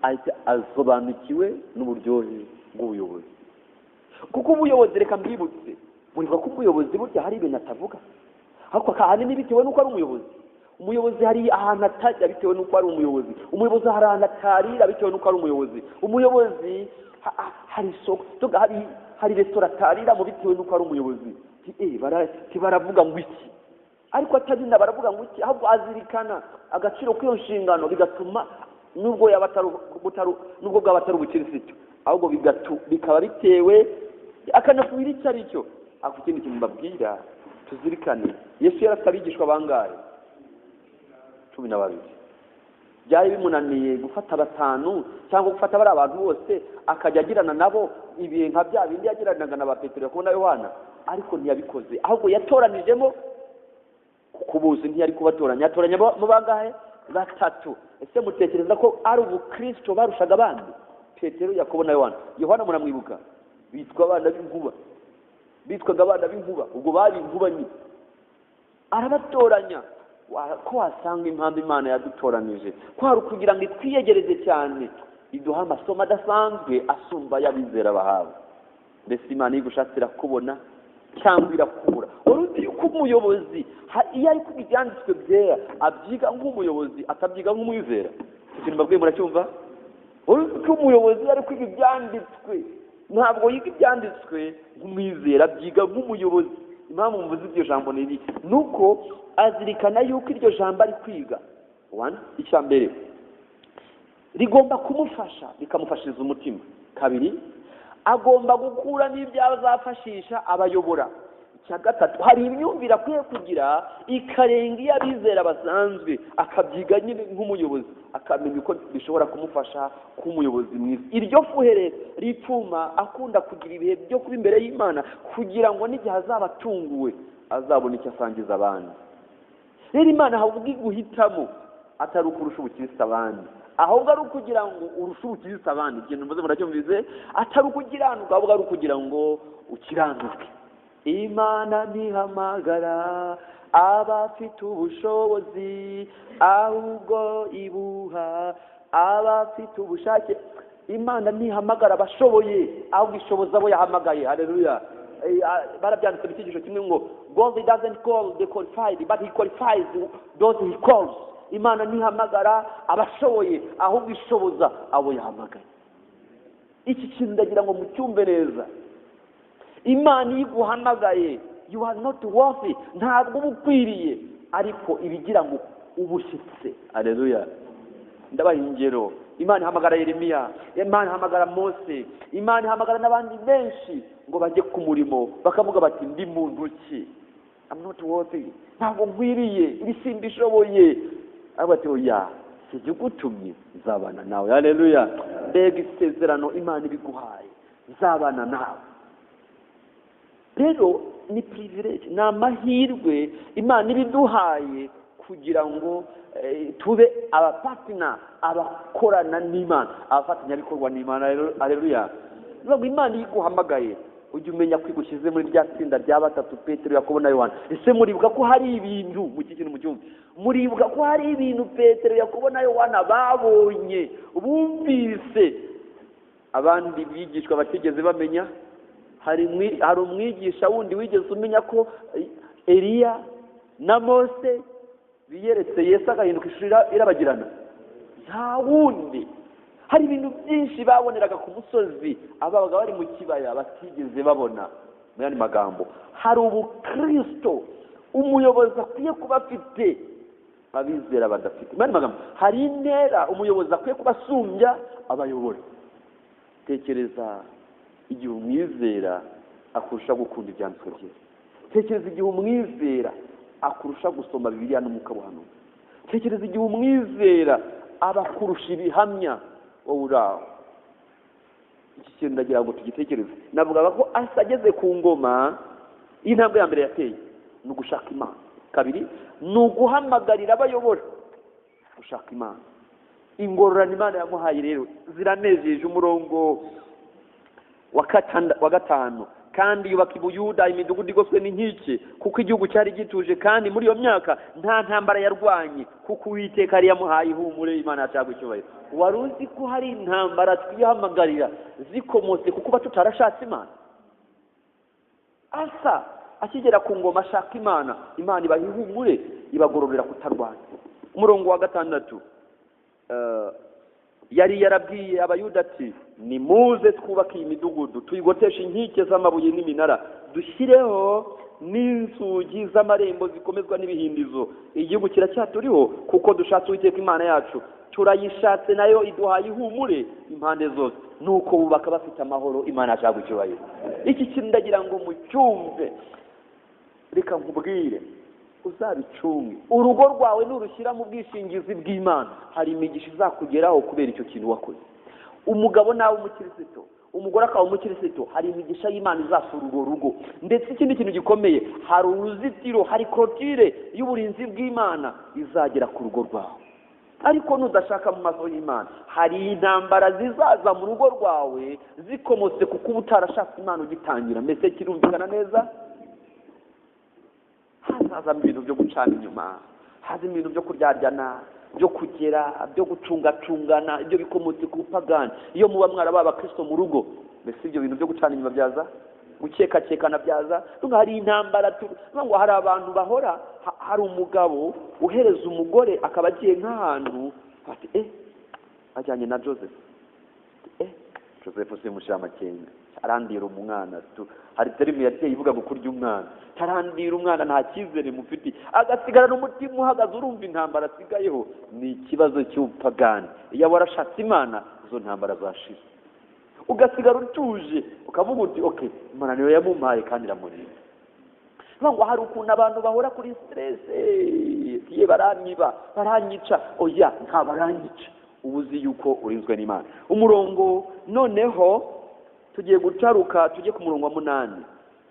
Ahita asobanukiwe n'uburyohe bw'ubuyobozi. Kuko ubuyobozi, reka mbibutse, muribuka ko umuyobozi burya hari ibintu atavuga, ariko ahanini bitewe n'uko ari umuyobozi. Umuyobozi hari ahantu atajya bitewe n'uko ari umuyobozi. Umuyobozi hari ahantu atarira bitewe n'uko ari umuyobozi. Umuyobozi hari isoko, hari resitora atariramo bitewe n'uko ari umuyobozi. Baravuga ngo iki, ariko atagenda baravuga ngo iki, ahubwo azirikana agaciro k'iyo nshingano, bigatuma nubwo yaba nubwo bwaba atari ubukirisitu, ahubwo bikaba bitewe akanafuhira icyo ari cyo. Ariko ikindi kintu mbabwira tuzirikane, Yesu yarafite abigishwa bangahe? 12. Byari bimunaniye gufata 5 cyangwa gufata bari abantu bose akajya agirana nabo ibihe nka bya bindi yagiranaga na ba Petero, Yakobo na Yohana, ariko ntiyabikoze. Ahubwo yatoranijemo, kuko bose ntiyari kubatoranya, yatoranya mu bangahe? Batatu. Ese mutekereza ko ari ubukristo barushaga abandi? Petero, Yakobo na Yohana. Yohana muramwibuka, bitwa abana b'inkuba, bitwaga abana b'inkuba, ubwo bari inkuba nyine. Arabatoranya. Ko wasanga impamvu Imana yadutoranije ko hari ukugira ngo itwiyegereze cyane, iduha amasomo adasanzwe asumba y'abizera bahawe. Mbese Imana iyo igushatse irakubona cyangwa irakubura. Wari uzi yuko umuyobozi iyo ari kwiga ibyanditswe byera abyiga nk'umuyobozi, atabyiga nk'umwizera? Icyo kintu mbabwiye muracyumva? Wari uzi ko umuyobozi iyo ari kwiga ibyanditswe ntabwo yiga ibyanditswe nk'umwizera, abyiga nk'umuyobozi. Impamvu mvuze iryo jambo ni iri, ni uko azirikana yuko iryo jambo ari kwiga, icya mbere rigomba kumufasha, rikamufashiriza umutima. Kabiri, agomba gukura n'ibyo azafashisha abayobora. Icya gatatu, hari imyumvire akwiye kugira ikarenga iyo abizera basanzwe, akabyiga nyine nk'umuyobozi, akamenya uko bishobora kumufasha kuba umuyobozi mwiza. Iryo fuhere rituma akunda kugira ibihe byo kuba imbere y'Imana, kugira ngo n'igihe azaba atunguwe azabone icyo asangiza abandi. Rero Imana habwa guhitamo atari ukurusha ubukirisitu abandi, ahubwo ari ukugira ngo urushe ubukirisitu abandi. Ikintu mvuze muracyumvise? Atari ukukiranuka, ahubwo ari ukugira ngo ukiranuke. Imana ntihamagara abafite ubushobozi, ahubwo ibuha abafite ubushake. Imana ntihamagara abashoboye, ahubwo ishoboza abo yahamagaye. Haleluya. Barabyanditse mu cyigisho kimwe ngo God doesn't call the qualified, but he qualifies those he calls. Imana ntihamagara abashoboye, ahubwo ishoboza abo yahamagaye. Iki kintu ndagira ngo mucyumve neza. Imana iyo iguhamagaye, you are not worthy, ntabwo uba ukwiriye, ariko ibigira ngo ubushyitse. Haleluya. Ndabaha ingero. Imana ihamagara Yeremiya, Imana ihamagara Mose, Imana ihamagara n'abandi benshi ngo bajye ku murimo, bakavuga bati ndi muntu ki? I'm not worthy, ntabwo nkwiriye, ibi simbishoboye. Ariko ati oya, sijya ugutumye, nzabana nawe. Haleluya. Mbega isezerano Imana ibiguhaye, nzabana nawe. Rero ni privilege, ni amahirwe Imana ibiduhaye kugira ngo tube abapatina, abakorana n'Imana, abafatanyabikorwa n'Imana. Haleluya. Nubwo Imana iyo iguhamagaye, ujye umenya ko igushyize muri rya tsinda rya batatu, Petero, Yakobo na Yohana. Ese muribuka ko hari ibintu mu kintu mu cyumba? Muribuka ko hari ibintu Petero, Yakobo na Yohana babonye, bumvise abandi bigishwa batigeze bamenya? Hari umwigisha wundi wigeze umenya ko Eliya na Mose biyeretse Yesu agahinduka ishusho irabagirana? Nta wundi. Hari ibintu byinshi baboneraga ku musozi ababaga bari mu kibaya batigeze babona. Mu yandi magambo, hari ubukristo umuyobozi akwiye kuba afite abizera badafite. Mu yandi magambo, hari intera umuyobozi akwiye kuba asumbya abayobora. Tekereza igihe umwizera akurusha gukunda ibyanditswe byiza. Tekereza igihe umwizera akurusha gusoma Bibiliya n'umwuka w'ubuhanuzi. Tekereza igihe umwizera abakurusha ibihamya wowe uri aho. Iki kintu ndagira ngo tugitekereze. Navugaga ko Asa ageze ku ngoma, iyi ntambwe ya mbere yateye ni ugushaka Imana. Kabiri, ni uguhamagarira abayobora gushaka Imana. Ingororano Imana yamuhaye rero ziranejeje. Umurongo wa gatanu, kandi yubaka i Buyuda imidugudu igoswe n'inkike, kuko igihugu cyari gituje, kandi muri iyo myaka nta ntambara yarwanye, kuko Uwiteka yari yamuhaye ihumure. Imana yacagwa icyubahiro. Wari uzi ko hari intambara twihamagarira zikomotse ku kuba tutarashatse Imana? Asa akigera ku ngoma ashaka Imana, Imana ibaha ihumure, ibagororera kutarwanya. Umurongo wa gatandatu, yari yarabwiye Abayuda ati nimuze twubake iyi midugudu, tuyigoteshe inkike z'amabuye n'iminara, dushyireho n'inzugi z'amarembo zikomezwa n'ibihindizo. Igihugu kiracyaturiho kuko dushatse Uwiteka Imana yacu, turayishatse nayo iduhaye ihumure impande zose. Nuko bubaka bafite amahoro. Imana yashaka icyubahiro. Iki kintu ndagira ngo mucyumve. Reka nkubwire, uzabicunge. Urugo rwawe nurushyira mu bwishingizi bw'Imana, hari imigisha izakugeraho kubera icyo kintu wakoze. Umugabo nawe umukristo, umugore akaba umukristo, hari imigisha y'Imana izasura urwo rugo. Ndetse ikindi kintu gikomeye, hari uruzitiro, hari clôture y'uburinzi bw'Imana izagera ku rugo rwawe. Ariko nudashaka mu maso y'Imana, hari intambara zizaza mu rugo rwawe zikomotse ku kuba utarashatse Imana ugitangira. Mbese kirumvikana neza? Hazazamo ibintu byo gucana inyuma, hazamo ibintu byo kuryaryana, byo kugera, byo gucungacungana, ibyo bikomotse ku bupagani. Iyo muba mwaraba abakristo mu rugo, mbese ibyo bintu byo gucana inyuma byaza, gukekakekana byaza. Hari intambara, ngo hari abantu bahora, hari umugabo uhereza umugore akaba agiye nk'ahantu ati ajyanye na Joseph, Joseph simushira amakenga, arandira umwana. Hari terime yateye ivuga ngo kurya umwana, tarandira umwana, nta cyizere mufite, agasigarana umutima uhagaze. Urumva intambara asigayeho ni ikibazo cy'ubupagani. Iyo warashatse Imana, izo ntambara zashira, ugasigara utuje, ukavuga uti okay, Imana niyo yamumpaye kandi iramurinda. Ngo hari ukuntu abantu bahora kuri stress, ye baranyiba, baranyica. Oya, nta baranyica, ubuzi yuko urinzwe n'Imana. Umurongo noneho tugiye gutaruka tujye ku murongo wa 8.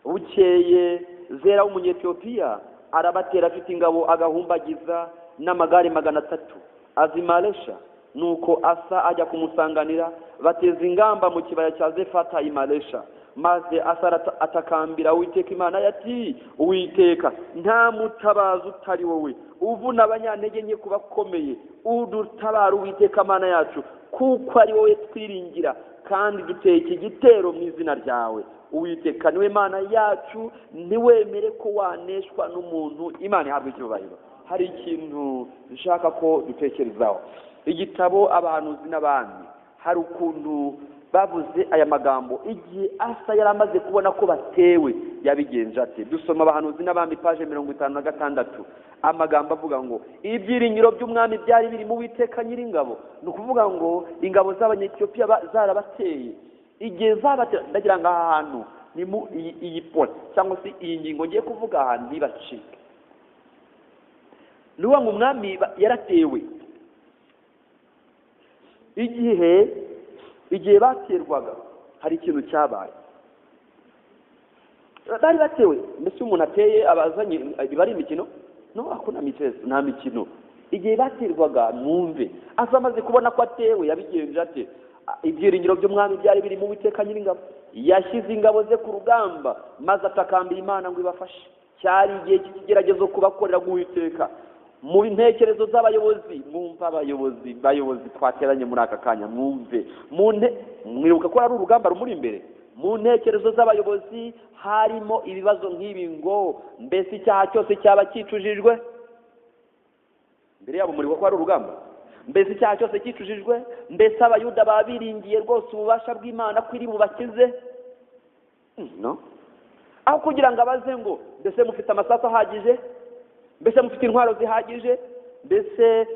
Bukeye Zera w'Umunyetiyopiya arabatera afite ingabo agahumbagiza n'amagare 300 azimaresha. Nuko Asa ajya kumusanganira, bateza ingamba mu kibaya cya Zefata imaresha. Maze Asa atakambira Uwiteka Imana yati, Uwiteka, nta mutabazi utari wowe, uvuna abanyantege nke kubakomeye, udutabara Uwiteka Imana yacu, kuko ari wowe twiringira, kandi duteye iki gitero mu izina ryawe. Uwiteka niwe Mana yacu, ntiwemere ko waneshwa n'umuntu. Imana ihabwe icyubahiro. Hari ikintu nshaka ko dutekerezaho. Igitabo Abahanuzi n'Abami, hari ukuntu bavuze aya magambo igihe Asa yari amaze kubona ko batewe, yabigenje ate? Dusoma Abahanuzi n'Abami page 56, amagambo avuga ngo ibyiringiro by'umwami byari biri mu Uwiteka nyiringabo. Ni ukuvuga ngo ingabo z'Abanyetiyopiya zarabateye. Igihe zabatera, ndagira ngo aha hantu ni mu iyi point cyangwa se iyi ngingo ngiye kuvuga aha ntibacike. Ni ngo umwami yaratewe. Igihe baterwaga hari ikintu cyabaye. Bari batewe. Mbese umuntu ateye abazanye iba ari imikino? No, hakuna michezo, nta mikino. Igihe baterwaga, mwumve, Asa amaze kubona ko atewe, yabigenje ate? Ibyiringiro by'umwami byari biri mu Uwiteka nyiringabo. Yashyize ingabo ze ku rugamba, maze atakambira Imana ngo ibafashe. Cyari igihe cy'ikigeragezo kubakorera Uwiteka. Mu ntekerezo z'abayobozi, mwumva abayobozi, bayobozi twateranye muri aka kanya, mwumve. Mwibuka ko ari urugamba rumuri imbere. Mu ntekerezo z'abayobozi harimo ibibazo nk'ibi ngo mbese icyaha cyose cyaba cyicujijwe? Mbere yabo muribuka ko ari urugamba. Mbese icyaha cyose cyicujijwe? Mbese Abayuda babiringiye rwose ububasha bw'Imana ko iri bubakize? No. Aho kugira ngo abaze ngo mbese mufite amasasu ahagije? Mbese mufite intwaro zihagije? Mbese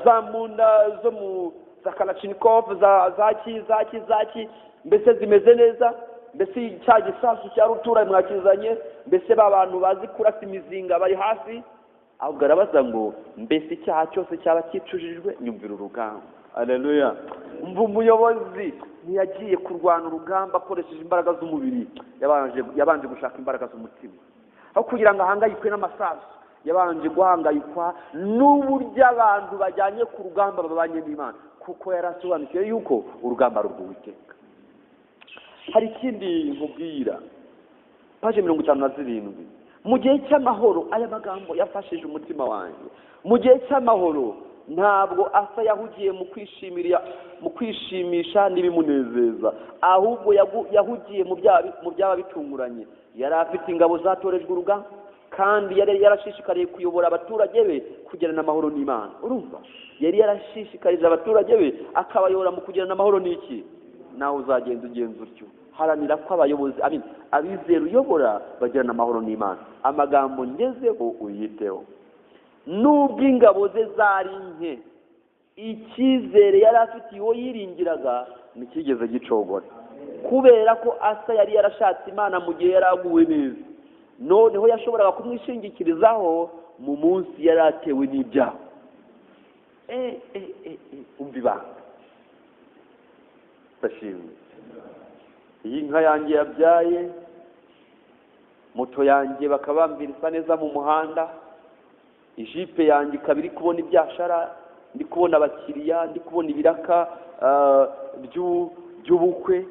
za mbunda zo mu za Kalashnikov, za zaki zaki zaki, mbese zimeze neza? Mbese cya gisasu cya rutura mwakizanye? Mbese ba bantu bazi kurasa imizinga bari hafi? Ahubwo arabaza ngo mbese icyaha cyose cyaba cyicujijwe? Nyumvira urugamba. Haleluya. Mva umuyobozi ntiyagiye kurwana urugamba akoresheje imbaraga z'umubiri, yabanje gushaka imbaraga z'umutima. Aho kugira ngo ahangayikwe n'amasasu, yabanje guhangayikwa n'uburyo abantu bajyanye ku rugamba babanye n'Imana, kuko yarasobanukiwe yuko urugamba rw'Uwiteka. Hari ikindi nkubwira, page 57. Mu gihe cy'amahoro, aya magambo yafashije umutima wanjye. Mu gihe cy'amahoro ntabwo Asa yahugiye mu kwishimisha n'ibimunezeza, ahubwo yahugiye mu byaba bitunguranye. Yari afite ingabo zatorejwe urugamba, kandi yari yarashishikariye kuyobora abaturage be kugirana amahoro n'Imana. Urumva, yari yarashishikarije abaturage be akabayobora mu kugirana amahoro n'iki? Nawe uzagenda ugenza utyo. Haranira ko abayobozi, abizera uyobora bagirana amahoro n'Imana. Amagambo ngezeho uyiteho. Nubwo ingabo ze zari nke, icyizere yari afite uwo yiringiraga ntikigeze gicogora, kubera ko Asa yari yarashatse Imana mu gihe yari aguwe neza. Noneho yashoboraga kumwishingikirizaho mu munsi yari atewe n'ibyaha. Umva ibanga. Ndashimwe. Iyi nka yanjye yabyaye, moto yanjye bakabambira isa neza mu muhanda, ijipe yanjye ikaba iri kubona ibyashara, ndi kubona abakiriya, ndi kubona ibiraka by'ubukwe,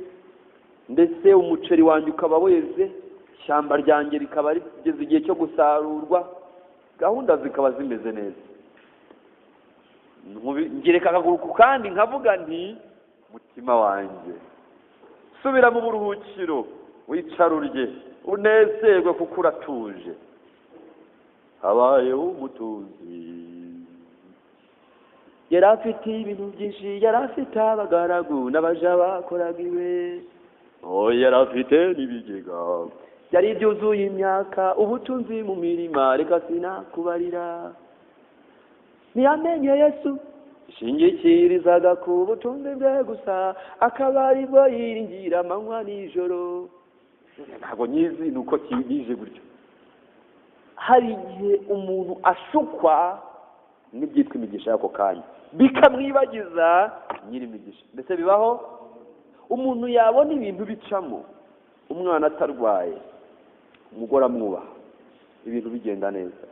ndetse umuceri wanjye ukaba weze, ishyamba ryanjye rikaba rigeze igihe cyo gusarurwa, gahunda zikaba zimeze neza. Ngereka akaguru kandi nkavuga nti mutima wanjye subira mu buruhukiro, wicare urye unezerwe kuko uratuje. Habayeho umutunzi, yari afite ibintu byinshi, yari afite abagaragu n'abaja bakoraga iwe, yari afite n'ibigega byari byuzuye imyaka, ubutunzi mu mirima, reka sinakubarira. Ntiyamenye Yesu, ishingikirizaga ku butunzi bwe gusa, akaba aribwo yiringira amanywa nijoro. Ntabwo nyizi ni uko kibije gutyo. Hari igihe umuntu ashukwa n'ibyitwa imigisha y'ako kanya, bikamwibagiza nyiri imigisha. Mbese bibaho umuntu yabona ibintu bicamo, umwana atarwaye, umugore amwubaha, ibintu bigenda neza,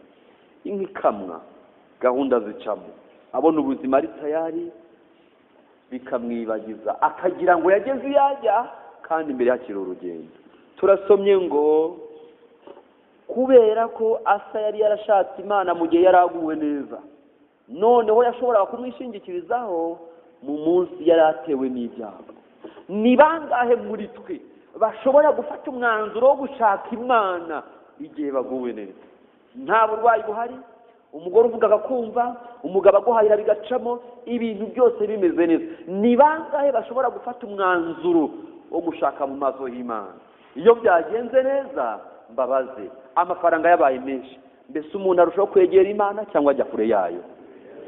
inka ikamwa, gahunda zicamo, abona ubuzima ari tayari, bikamwibagiza, akagira ngo yageze iyo ajya, kandi imbere hakiri urugendo. Turasomye ngo kubera ko Asa yari yarashatse Imana mu gihe yari aguwe neza, noneho yashoboraga kumwishingikirizaho mu munsi yari atewe n'ibyago. Ni bangahe muri twe bashobora gufata umwanzuro wo gushaka Imana igihe baguwe neza? Nta burwayi buhari, umugore uvuga akakumva, umugabo aguhahira bigacamo, ibintu byose bimeze neza. Ni bangahe bashobora gufata umwanzuro wo gushaka mu maso y'Imana? Iyo byagenze neza, mbabaze, amafaranga yabaye menshi, mbese umuntu arushaho kwegera Imana cyangwa ajya kure yayo?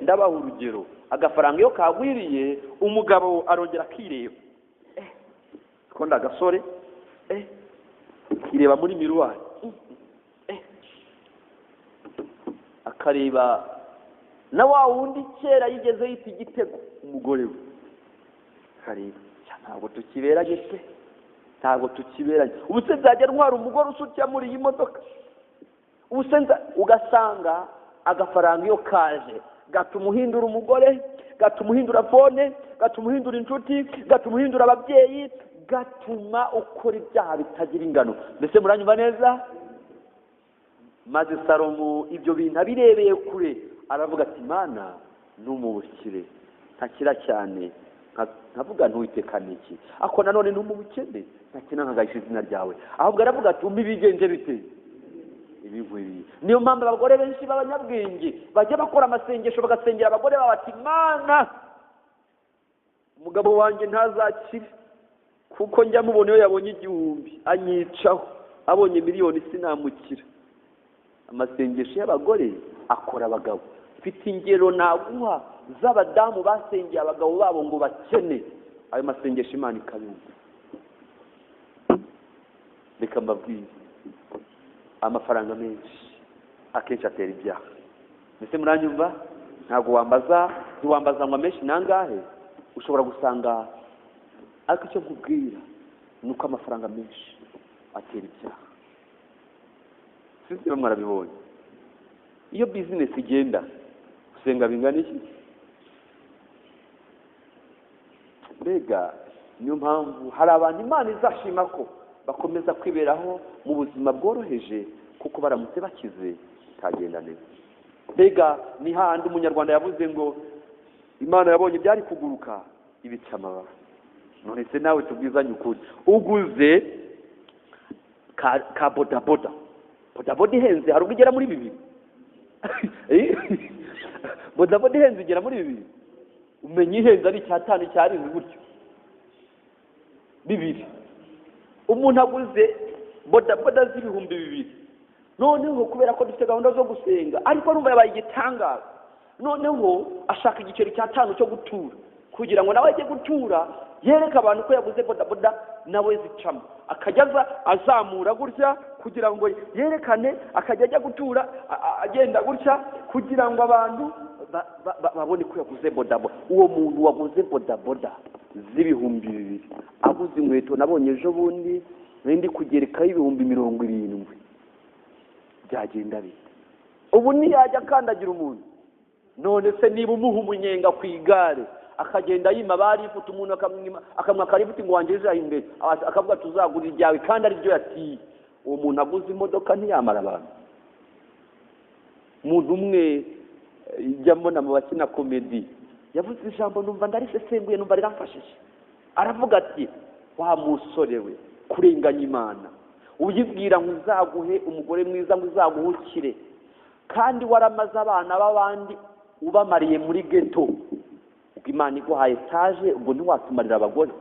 Ndabaha urugero, agafaranga iyo kagwiriye, umugabo arongera akireba, ko ndagasore, kireba muri miruwari, akareba na wa wundi kera yigeze yita igitego umugore we, akareba, ntabwo tukiberanye pe, ntabwo tukiberanye. Ubu se nzajya ntwara umugore usutya muri iyi modoka? Ubu se ugasanga agafaranga iyo kaje gatuma uhindura umugore, gatuma uhindura fone, gatuma uhindura inshuti, gatuma uhindura ababyeyi, gatuma ukora ibyaha bitagira ingano. Mbese muranyumva neza? Maze Salomo ibyo bintu abirebeye kure, aravuga ati Mana numubukire ntakira cyane, nkavuga ntuwiteka niki, ako nanone numubukene ntakina nkagahisha izina ryawe. Ahubwo aravuga ati umbi bigenje bite ibigwiriye. Niyo mpamvu abagore benshi b'abanyabwenge bajya bakora amasengesho, bagasengera abagore babo bati Mana umugabo wanjye ntazakire, kuko njya mubona iyo yabonye 1000 anyicaho, abonye miliyoni sinamukira. Amasengesho y'abagore akora abagabo. Mfite ingero naguha z'abadamu basengeye abagabo babo ngo bakene, ayo masengesho Imana ikabumva. Reka mbabwire, amafaranga menshi akenshi atera ibyaha. Mbese muranyumva? Ntabwo wambaza, ntiwambaza ngo amenshi nangahe, ushobora gusanga, ariko icyo nkubwira ni uko amafaranga menshi atera ibyaha. Sinzi niba mwarabibonye. Iyo business igenda, usenga bingana iki? Mbega niyo mpamvu hari abantu Imana izashima ko bakomeza kwiberaho mu buzima bworoheje, kuko baramutse bakize bitagenda neza. Mbega ni handi umunyarwanda yavuze ngo Imana yabonye byari kuguruka ibica amababa. None se nawe tubwizanye ukuri, uguze ka bodaboda, bodaboda ihenze hari ubwo igera muri 2. Bodaboda ihenze igera muri 2, umenye ihenze ari 5 7 gutyo 2. Umuntu aguze bodaboda z'ibihumbi 2, noneho kubera ko dufite gahunda zo gusenga, ariko numva yabaye igitangaza, noneho ashaka igiceri cya 5 cyo gutura, kugira ngo nawe ajye gutura yereke abantu ko yaguze bodaboda nawe zicamo, akajya azamura gutya kugira ngo yerekane, akajya ajya gutura agenda gutya kugira ngo abantu babone ko yaguze bodaboda. Uwo muntu waguze bodaboda z'ibihumbi 2 aguze inkweto nabonye ejo bundi nindi kugerekaho 70,000, byagenda bite? Ubu ntiyajya akandagira umuntu. None se niba umuha umunyenga ku igare akagenda yima barifuta, umuntu akamwima akamwaka lifuti ngo wangejeje aho imbere, akavuga tuzagura iryawe kandi ariryo yatiye, uwo muntu aguze imodoka ntiyamara abantu. Umuntu umwe ijya mbona mu bakina komedi yavuze ijambo numva ndarisesenguye, numva riramfashije. Aravuga ati wa musore we, kurenganya Imana uyibwira ngo izaguhe umugore mwiza, ngo izaguhukire, kandi waramaze abana b'abandi ubamariye muri ghetto, ubwo Imana iguhaye etaje ubwo ntiwatumarira abagore.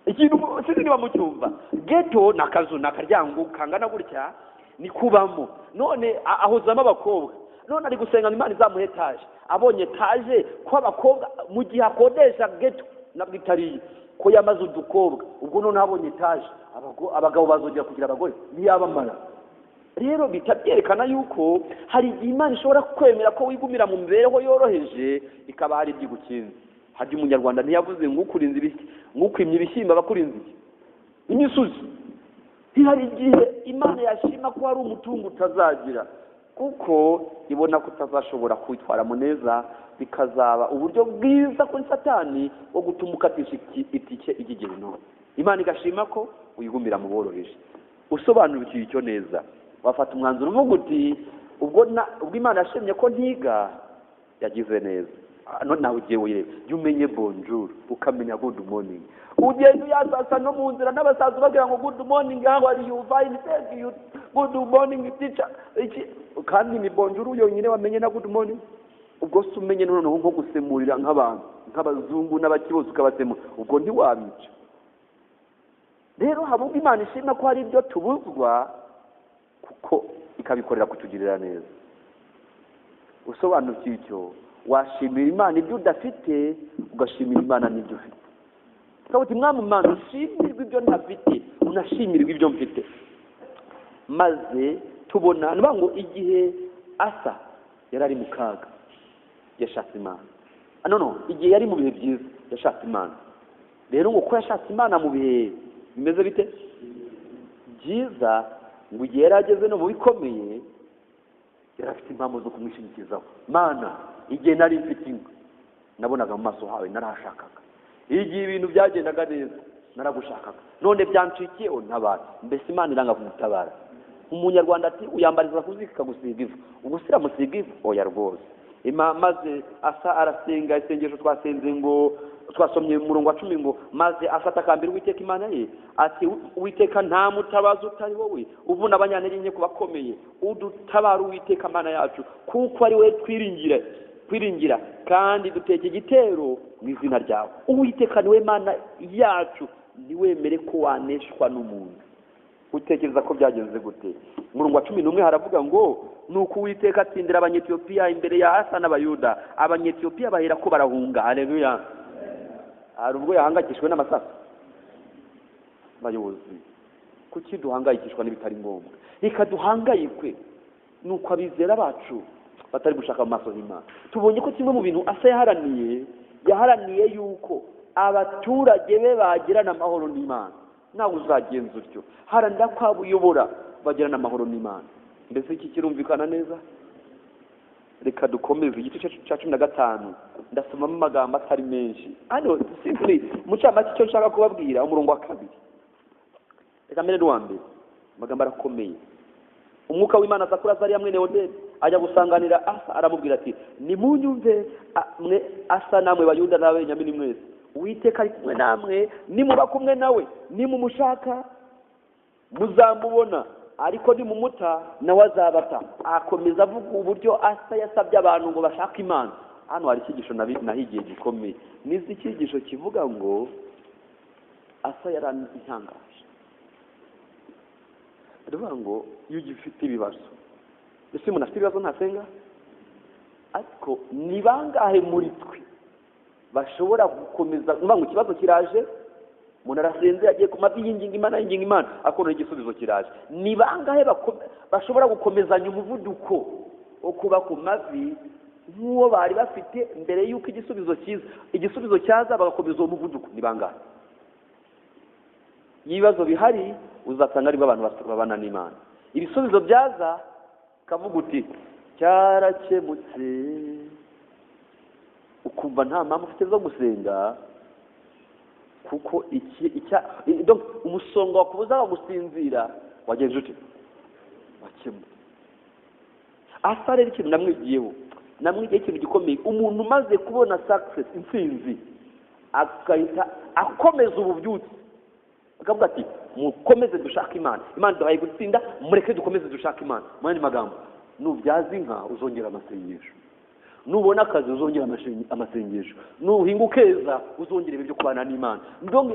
Ikintu sinzi niba mucyumva, ghetto ni akazu, ni akaryango kangana gutya ni kubamo, none ahozamo abakobwa, none ari gusenga ngo Imana izamuhe etaje. Abonye etaje ko abakobwa mu gihe akodesha ghetto nabwo itariye ko yamaze udukobwa, ubwo none abonye etaje abagabo bazongera kugira abagore ntiyabamara. Rero bita byerekana yuko hari igihe Imana ishobora kwemera ko wigumira mu mibereho yoroheje ikaba hari ibyigukinze. Harya umunyarwanda ntiyavuze ngo ukurinze ibiki, ngo ukwimye ibishyimbo abakurinze iki? Imisozi. Hari igihe Imana yashima ko hari umutungo utazagira, kuko ibona ko utazashobora kwitwaramo neza, bikazaba uburyo bwiza kuri Satani wo gutuma ukatisha itike igigero none. Imana igashima ko wigumira mu boroheje. Usobanukiwe icyo neza, wafata umwanzuro uvuga uti ubwo Imana yashimye ko ntiga, yagize neza. None nawe ugiye wireba, jya umenye bonjour, ukamenya good morning. Ugenda uyasasa no mu nzira n'abasaza ubabwira ngo good morning, how are you, fine, thank you, good morning teacher. Iki kandi ni bonjour yonyine wamenye na good morning. Ubwo se umenye noneho nko gusemurira nk'abantu nk'abazungu n'abakibozi ukabasemura, ubwo ntiwabica. Rero haba ubwo Imana ishima ko hari ibyo tubuzwa, kuko ikabikorera kutugirira neza. Usobanukiwe icyo, washimira Imana ibyo udafite, ugashimira Imana n'ibyo ufite. Ukavuga uti mwami Imana, ushimirwe ibyo ntafite, unashimirwe ibyo mfite. Maze tubona niba ngo igihe Asa yari ari mu kaga yashatse Imana. No, igihe yari mu bihe byiza yashatse Imana. Rero ngo ko yashatse Imana mu bihe bimeze bite byiza, ngo igihe yari ageze no mu bikomeye yari afite impamvu zo kumwishingikizaho. Mana, igihe nari mfite inka nabonaga mu maso hawe, narahashakaga. Igihe ibintu byagendaga neza naragushakaga, none byancikiye untabara. Mbese Imana iranga kumutabara. Umunyarwanda ati uyambariza kuzika ikagusiga ivu, ubwo se iramusiga ivu? Oya rwose. Maze Asa arasenga isengesho twasenze ngo twasomye mu murongo wa 10 ngo maze Asa atakambira Uwiteka Imana ye ati Uwiteka nta mutabazi utari wowe, uvuna abanyantege nke kubakomeye, udutabara Uwiteka Imana yacu, kuko ari we twiringira kandi duteke igitero mu izina ryawe. Uwiteka niwe Mana yacu, ntiwemere ko waneshwa n'umuntu. Utekereza ko byagenze gute? Murongo wa 11 haravuga ngo nuko Uwiteka atsindira Abanyetiyopiya imbere ya Asa n'Abayuda, Abanyetiyopiya bahera ko barahunga. Haleluya. Hari ubwo yahangayikishijwe n'amasasu. Bayobozi, kuki duhangayikishwa n'ibitari ngombwa? Reka duhangayikwe nuko abizera bacu batari gushaka mu maso y'Imana. Tubonye ko kimwe mu bintu Asa yaharaniye yuko abaturage be bagirana amahoro n'Imana. Nawe uzagenza utyo, haranira ko abuyobora bagirana amahoro n'Imana. Mbese iki kirumvikana neza? Reka dukomeze igice cya 15, ndasomamo amagambo atari menshi. Hano simply mucamake icyo nshaka kubabwira, umurongo wa 2. Reka mbere n'uwa mbere, amagambo arakomeye. Umwuka w'Imana aza kuri Azariya mwene Odedi, ajya gusanganira Asa, aramubwira ati nimunyumve mwe Asa namwe Bayuda n'Abenyamini mwese, Uwiteka ari kumwe namwe, nimuba kumwe nawe, nimumushaka muzamubona, ariko nimumuta nawe azabata. Akomeza avuga uburyo Asa yasabye abantu ngo bashake Imana. Hano hari icyigisho nahigiye gikomeye. Nizi icyigisho kivuga ngo Asa yarantangaje. Ndavuga ngo iyo ugifite ibibazo, ese umuntu afite ibibazo ntasenga? Ariko ni bangahe muri twe bashobora gukomeza ngo ikibazo kiraje, umuntu arasenze yagiye ku mavi yinginga Imana, yinginga Imana, akora igisubizo kiraje. Ni bangahe bashobora gukomezanya umuvuduko wo kuba ku mavi nk'uwo bari bafite mbere y'uko igisubizo kiza? Igisubizo cyaza bagakomeza uwo muvuduko. Ni bangahe? Ibibazo bihari uzasanga aribwo abantu babana n'Imana. Ibisubizo byaza kavuga uti cyarakemutse, Ukumva nta mpamvu ufite zo gusenga, kuko umusonga wakubuzaga gusinzira wagenje ute? Wakemutse. Asa rero ikintu namwigiyeho, namwigiyeho ikintu gikomeye. Umuntu umaze kubona success, intsinzi, agahita akomeza ububyutse, akavuga ati mukomeze dushake Imana, Imana duhaye gutsinda, mureke dukomeze dushake Imana. Mu yandi magambo, nubyaza inka uzongera amasengesho, nubona akazi uzongera amasengesho, nuhinga ukeza uzongera ibyo kubana n'Imana.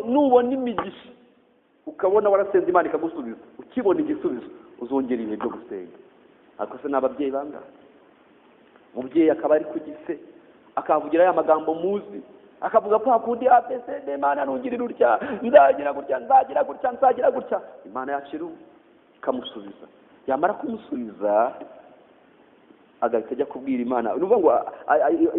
Nubona imigisha ukabona warasenze Imana ikagusubiza, ukibona igisubizo uzongera ibihe byo gusenga. Ariko se n'ababyeyi bangahe? Umubyeyi akaba ari ku gise akavugira ya magambo muzi, akavuga ko hakundi ABCD, Imana nungirira utya, nzagira gutya, nzagira gutya, nzagira gutya. Imana yaciru ikamusubiza. Yamara kumusubiza agahita ajya kubwira Imana. Nuvuga ngo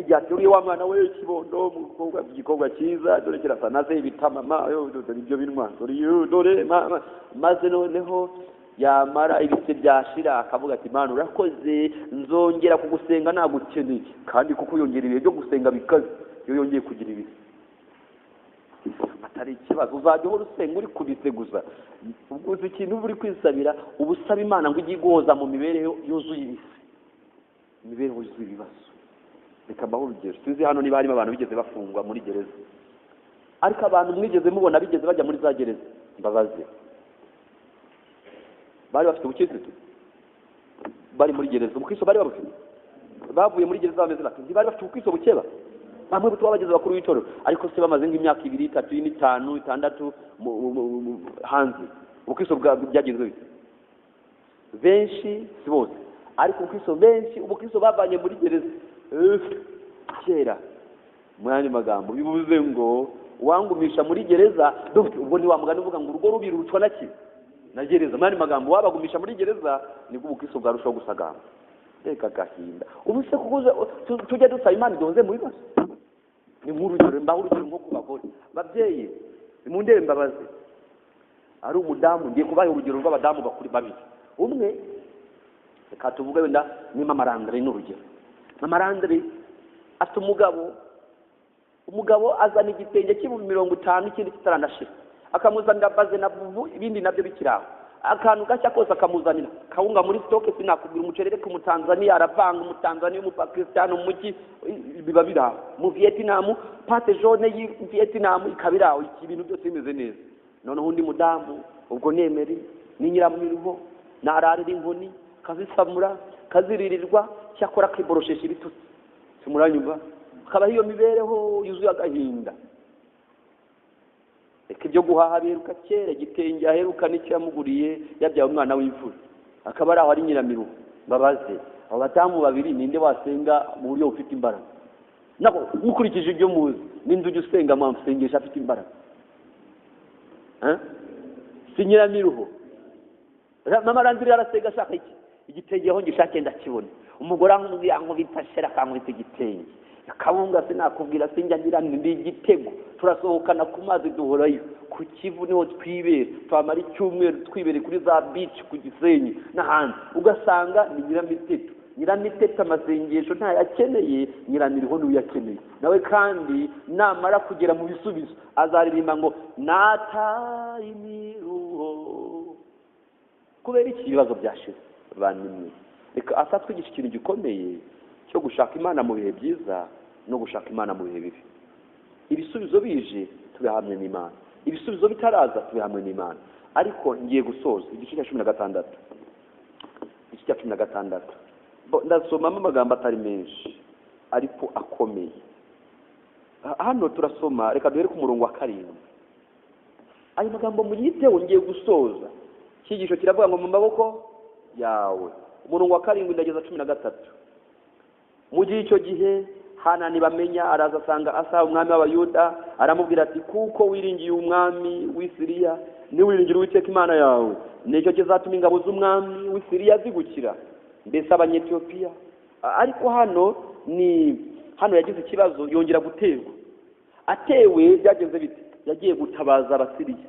yateruye wa mwana we kibondo, umukobwa, igikobwa cyiza, dore kirasa naze ibitamama, dore ibyo binwa, dore dore mama. Maze noneho yamara ibise byashira akavuga ati Imana urakoze, nzongera kugusenga nagukeneye. Kandi kuko yongera ibihe byo gusenga bikaze, iyo yongeye kugira ibise atari ikibazo. Uzajya uhora usenga uri kubise gusa, ubwo uzi ikintu uri kwisabira, uba usaba Imana ngo ijye iguhoza mu mibereho yuzuye ibise, imibereho yuzuye ibibazo. Reka mbahe urugero. Sinzi hano niba harimo abantu bigeze bafungwa muri gereza, ariko abantu mwigeze mubona bigeze bajya muri za gereza, mbabaze, bari bafite ubukirisitu? Bari muri gereza ubukristo bari babufite? Bavuye muri gereza bameze bate? Ntibari bafite ubukristo bukeba? Bamwe butuba bageze bakuru w'itorero, ariko se bamaze nk'imyaka 2, 3, 5, 6 hanze, ubukristo byagenze bite? Benshi si bose, ariko ubukristo benshi, ubukristo bavanye muri gereza kera. Mu yandi magambo bivuze ngo wangumisha muri gereza, ubwo ni wa mugani uvuga ngo urugo rubi rucwa na ki? Na gereza. Mu yandi magambo wabagumisha muri gereza nibwo ubukristo bwarushaho gusagamba. Reka gahinda. Ubu se kuko tujya dusaba Imana iduhoze mu bibazo. Ni nk'urugero, mbaho urugero nko ku bagore. Babyeyi, nimundebe mbabaze. Ari umudamu, ngiye kubaha urugero rw'abadamu bakuri babiri. Umwe reka tuvuge wenda ni Mama Landry, ni urugero. Mama Landry afite umugabo, umugabo azana igitenge cy'ibihumbi 50 ikindi kitaranashira, akamuzanira baze na bubu, ibindi nabyo bikiraho, akantu gashya kose akamuzanira kawunga muri stoke, sinakubwira umuceri, reka umutanzania aravanga, umutanzania, umupakistani, umuki, biba biraho. Mu Vietnam pate jaune y'i Vietnam ikabiraho, ibintu byose bimeze neza. Noneho undi mudamu ubwo nemeri ni nyiramiruho, nararira inkoni, kazisamura, kaziririrwa, cyakora akiboroshesha ibitutsi, simuranyumva, akabaho iyo mibereho yuzuye agahinda. Reka ibyo guhaha biheruka kera, igitenge aheruka n'icyo yamuguriye yabyaye umwana w'imfura, akaba ari aho ari nyiramiruho. Mbabaze, abo badamu babiri ninde wasenga mu buryo bufite imbaraga? Nako mukurikije ibyo muzi, ninde ujya usenga mwamusengesha afite imbaraga? Si nyiramiruho. Mama Landry arasenga ashaka iki? Igitenge aho ngishake ndakibona. Umugore ankubita shera, akankubita igitenge. Akabunga sinakubwira, sinjya ngira ndi igitego. Turasohokana ku mazi duhorayo, ku Kivu niho twibera, twamara icyumweru twibere kuri za beach ku Gisenyi n'ahandi, ugasanga ni Nyiramiteto. Nyiramiteto amasengesho ntayakeneye, Nyiramiruho niwe uyakeneye. Nawe kandi namara kugera mu bisubizo azaririmba ngo nata imiruho. Kubera iki? Ibibazo byashize. Banimwe, reka asa twigisha ikintu gikomeye cyo gushaka Imana mu bihe byiza no gushaka Imana mu bihe bibi. Ibisubizo bije tube hamwe n'Imana, ibisubizo bitaraza tube hamwe n'Imana. Ariko ngiye gusoza igice cya 16. Igice cya 16 ndasomamo amagambo atari menshi ariko akomeye. Hano turasoma, reka duhere ku murongo wa 7. Ayo magambo muyiteho, ngiye gusoza. Icyigisho kiravuga ngo mu maboko yawe. Umurongo wa 7 ndageza 13. Mu gihe icyo gihe Hanani bamenya araza asanga Asa umwami w'Abayuda, aramubwira ati kuko wiringiye umwami w'i Siriya, niwiringira Uwiteka Imana yawe, nicyo kizatuma ingabo z'umwami w'i Siriya zigukira, mbese Abanyetiyopiya. Ariko hano ni hano yagize ikibazo, yongera guterwa. Atewe byagenze bite? Yagiye gutabaza Abasiriya.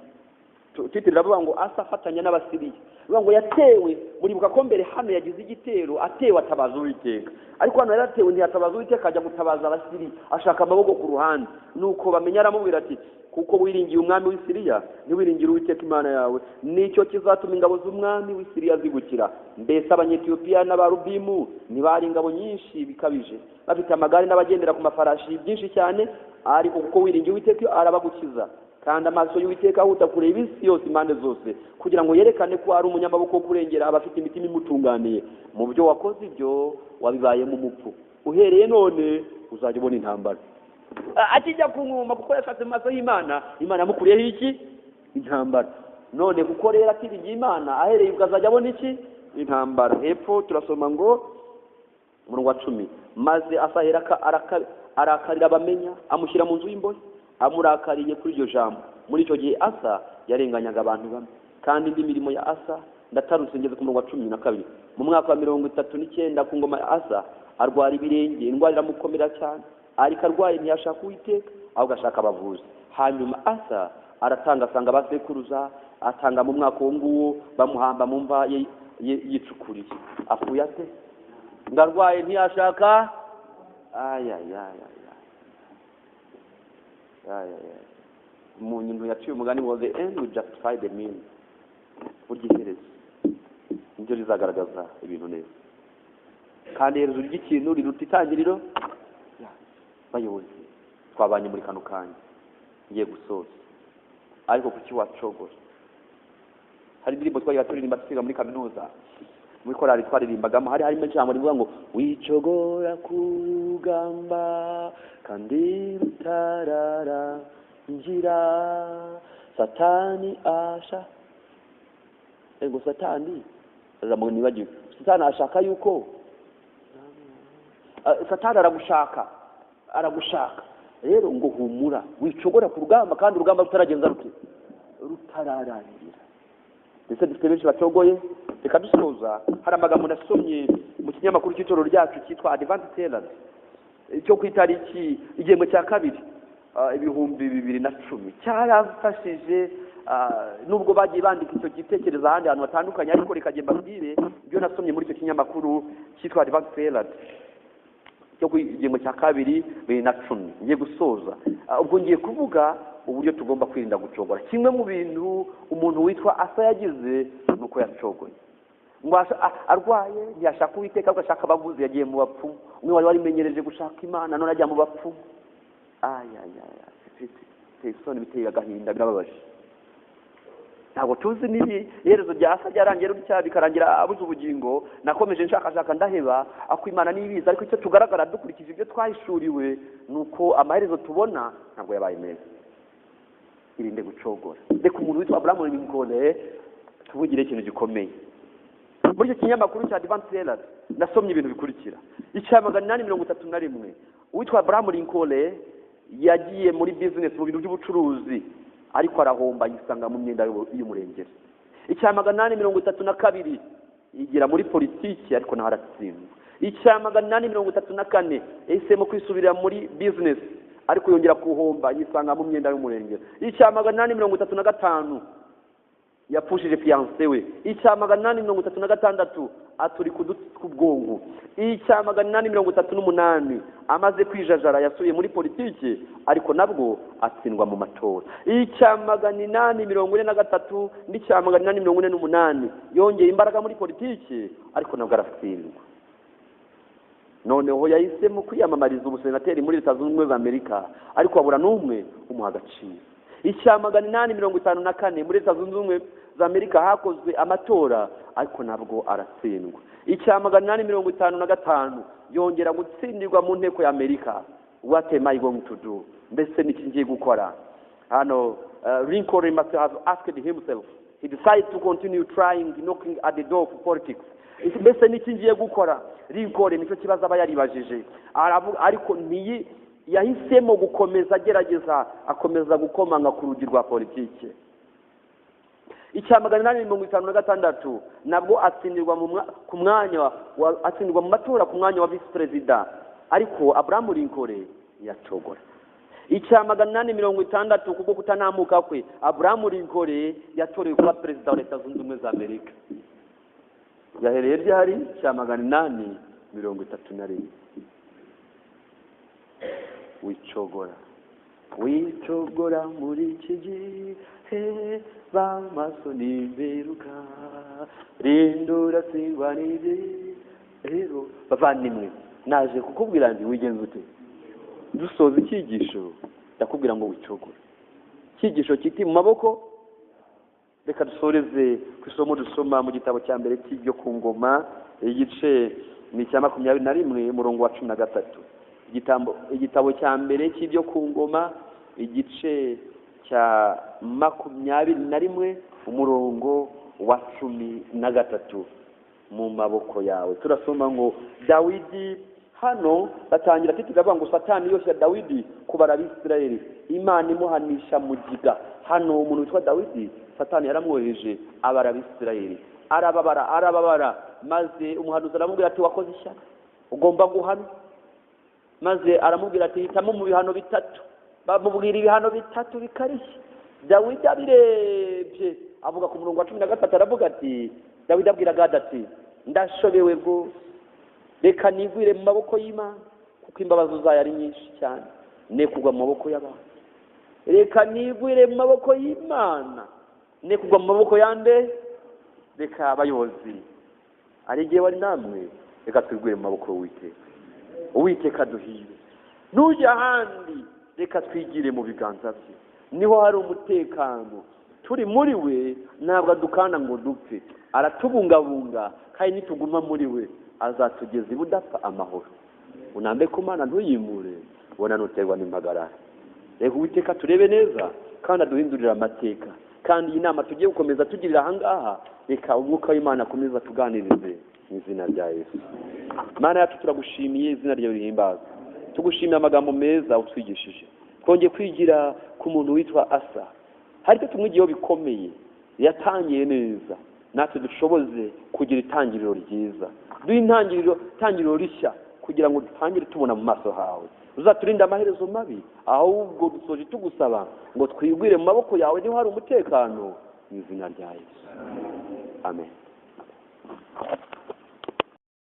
Titre iravuga ngo Asa afatanya n'Abasiriya. Bivuga ngo yatewe, muribuka ko mbere hano yagize igitero, atewe atabaza Uwiteka, ariko hano yaratewe ntiyatabaza Uwiteka, ajya gutabaza Abasiriya, ashaka amaboko ku ruhande. Nuko bamenya aramubwira ati kuko wiringiye umwami w'i Siriya ntiwiringire Uwiteka Imana yawe, nicyo kizatuma ingabo z'umwami w'i Siriya zigukira. Mbese Abanyetiyopiya n'Abarubimu ntibari ingabo nyinshi bikabije, bafite amagare n'abagendera ku mafarashi byinshi cyane? Ariko kuko wiringiye Uwiteka arabagukiza. Kandi amaso y'Uwiteka ahuta kureba isi yose impande zose, kugira ngo yerekane ko ari umunyamaboko wo kurengera abafite imitima imutunganiye. Mu byo wakoze ibyo wabibayemo umupfu, uhereye none uzajya ubona intambara. Akijya ku nkuma kuko yashatse mu maso y'Imana, Imana yamukuriyeho iki? Intambara. None kuko rero atiringiye Imana, ahereye ubwo azajya abona iki? Intambara. Hepfo turasoma ngo umurongo wa 10, maze Asa ahera arakarira abamenya, amushyira mu nzu y'imbohe, amurakariye kuri iryo jambo. Muri icyo gihe Asa yarenganyaga abantu bamwe. Kandi indi mirimo ya Asa, ndatarutse ngeze ku murongo wa 12. Mu mwaka wa 39 ku ngoma ya Asa, arwara ibirenge, indwara iramukomera cyane, ariko arwaye ntiyashaka Uwiteka, ahubwo ashaka abavuzi. Hanyuma Asa aratanga asanga abasekuruza, atanga mu mwaka uwo nguwo, bamuhamba mu mva ye yicukuriye. Apfuye ate? Ngo arwaye ntiyashaka. Umuntu yaciye umugani ngo the end will justify the means. Burya iherezo niryo rizagaragaza ibintu neza, kandi iherezo ry'ikintu riruta itangiriro. Bayobozi twabanye muri kano kanya, ngiye gusoza, ariko kuki wacogora? Hari indirimbo twajyaga turirimba twiga muri kaminuza, muri korali twaririmbagamo, hari harimo ijambo rivuga ngo wicogora ku rugamba kandi rutararangira, Satani asha ego Satani nibagiwe, Satani ashaka yuko Satani aragushaka, aragushaka. Rero ngo humura, wicogora ku rugamba kandi urugamba rutaragenza rute, rutararangira. Ndetse dufite benshi bacogoye. Reka dusoza, hari amagambo nasomye mu kinyamakuru cy'itorero ryacu cyitwa Adventist Herald cyo ku itariki igihembwe cya 2 2010. Cyarafashije, nubwo bagiye bandika icyo gitekerezo ahandi hantu hatandukanye, ariko reka njye mbabwire ibyo nasomye muri icyo kinyamakuru cyitwa Adventist Herald cyo ku igihembwe cya 2 2010. Ngiye gusoza, ubwo ngiye kuvuga uburyo tugomba kwirinda gucogora. Kimwe mu bintu umuntu witwa Asa yagize ni uko yacogoye. Ngo arwaye ntiyashaka Uwiteka, ahubwo ashaka abavuzi, yagiye mu bapfumu. Umwe wari warimenyereje gushaka Imana none ajya mu bapfumu. Biteye isoni, biteye agahinda, birababaje. Ntabwo tuzi nibi iherezo rya Asa ryarangiye rutya bikarangira abuze ubugingo. Nakomeje nshakashaka ndaheba, ako Imana nibiza, ariko icyo tugaragara dukurikije ibyo twahishuriwe nuko amaherezo tubona ntabwo yabaye meza. Irinde gucogora. Reka umuntu witwa Abraham Lincoln tuvugire ikintu gikomeye. Muri icyo kinyamakuru cya Adventist Herald nasomye ibintu bikurikira. Icya 831, uwitwa Abraham Lincoln yagiye muri business, mu bintu by'ubucuruzi, ariko arahomba, yisanga mu myenda y'umurengera. Icya 832, yigira muri politiki, ariko naho aratsindwa. Icya 834, yahisemo kwisubirira muri business, ariko yongera kuhomba, yisanga mu myenda y'umurengera. Icya 835, yapfushije fiancé we. Icya 836, aturika udutsi tw'ubwonko. Icya 838, amaze kwijajara yasubiye muri politiki, ariko nabwo atsindwa mu matora. Icya 843 n'icya 848, yongeye imbaraga muri politiki, ariko nabwo aratsindwa. Noneho yahisemo kwiyamamariza ubusenateri muri Leta Zunze Ubumwe za Amerika, ariko abura n'umwe umuha agaciro. Icya 854, muri Leta Zunze Ubumwe za Amerika hakozwe amatora, ariko nabwo aratsindwa. Icya 855, yongera gutsindirwa mu nteko ya Amerika. What am I going to do? Mbese niki ngiye gukora? Hano Lincoln must have asked himself. He decided to continue trying, knocking at the door of politics. Mbese niki ngiye gukora? Lincoln nicyo kibazo aba yaribajije. Ariko ntiyi yahisemo gukomeza agerageza, akomeza gukomanga ku rugi rwa politiki. Icya 856, nabwo atsindirwa ku mwanya atsindirwa mu matora ku mwanya wa vice perezida, ariko Abraham Lincoln yacogora. Icya 860 kubwo kutanamuka kwe, Abraham Lincoln yatorewe kuba perezida wa Leta Zunze Ubumwe za Amerika. Yahereye ryari? Icya 831. Wicogora, wicogora muri iki gihe, b'amaso n'imperuka, rindura singwa n'ibye. Rero bavandimwe, naje kukubwira nti wigenza ute? Dusoza icyigisho ndakubwira ngo wicogora. Icyigisho kiti mu maboko. Reka dusoreze ku isomo dusoma mu gitabo cya mbere cy'ibyo ku ngoma, igice ni icya 21 umurongo wa 13. Igitabo cya mbere cy'ibyo ku ngoma, igice cya 21 umurongo wa 13. Mu maboko yawe. Turasoma ngo Dawidi hano batangira titira bavuga ngo Satani yoshya Dawidi kubara Abisirayeli, Imana imuhanisha mugiga. Hano umuntu witwa Dawidi Satani yaramwoheje abara Abisirayeli, arababara arababara, maze umuhanuzi aramubwira ati wakoze ishyano, ugomba guhanwa. Maze aramubwira ati hitamo mu bihano bitatu. Bamubwira ibihano bitatu bikarishye. Dawidi abirebye avuga ku murongo wa 13, aravuga ati, Dawidi abwira Gadi ati ndashobewe rwose, reka nigwire mu maboko y'Imana, kuko imbabazi zayo ari nyinshi cyane, ne kugwa mu maboko y'abantu. Reka nigwire mu maboko y'Imana, ne kugwa mu maboko yande. Reka abayobozi ari igihe bari namwe, reka twigwire mu maboko y'Uwiteka. Uwiteka duhire, nujya ahandi reka twigire mu biganza bye, niho hari umutekano. Turi muri we ntabwo adukana ngo dupfe, aratubungabunga, kandi nituguma muri we azatugeza ibudapfa amahoro. Unambe ku Mana ntuyimure, ubona nuterwa n'impagarara. Reka Uwiteka turebe neza kandi aduhindurire amateka. Kandi iyi nama tugiye gukomeza tugirira aha ngaha, reka umwuka w'Imana akomeza tuganirize mu izina rya Yesu. Mana yacu, turagushimiye, izina ryawe rihimbazwe. Tugushimiye amagambo meza utwigishije. Twongeye kwigira ku muntu witwa Asa. Hari icyo tumwigiyeho bikomeye, yatangiye neza, natwe dushoboze kugira itangiriro ryiza. Duhe itangiriro rishya kugira ngo dutangire tubona mu maso hawe. Uzaturinde amaherezo mabi, ahubwo dusoje tugusaba ngo twigwire mu maboko yawe, niho hari umutekano, mu izina rya Yesu. Amen.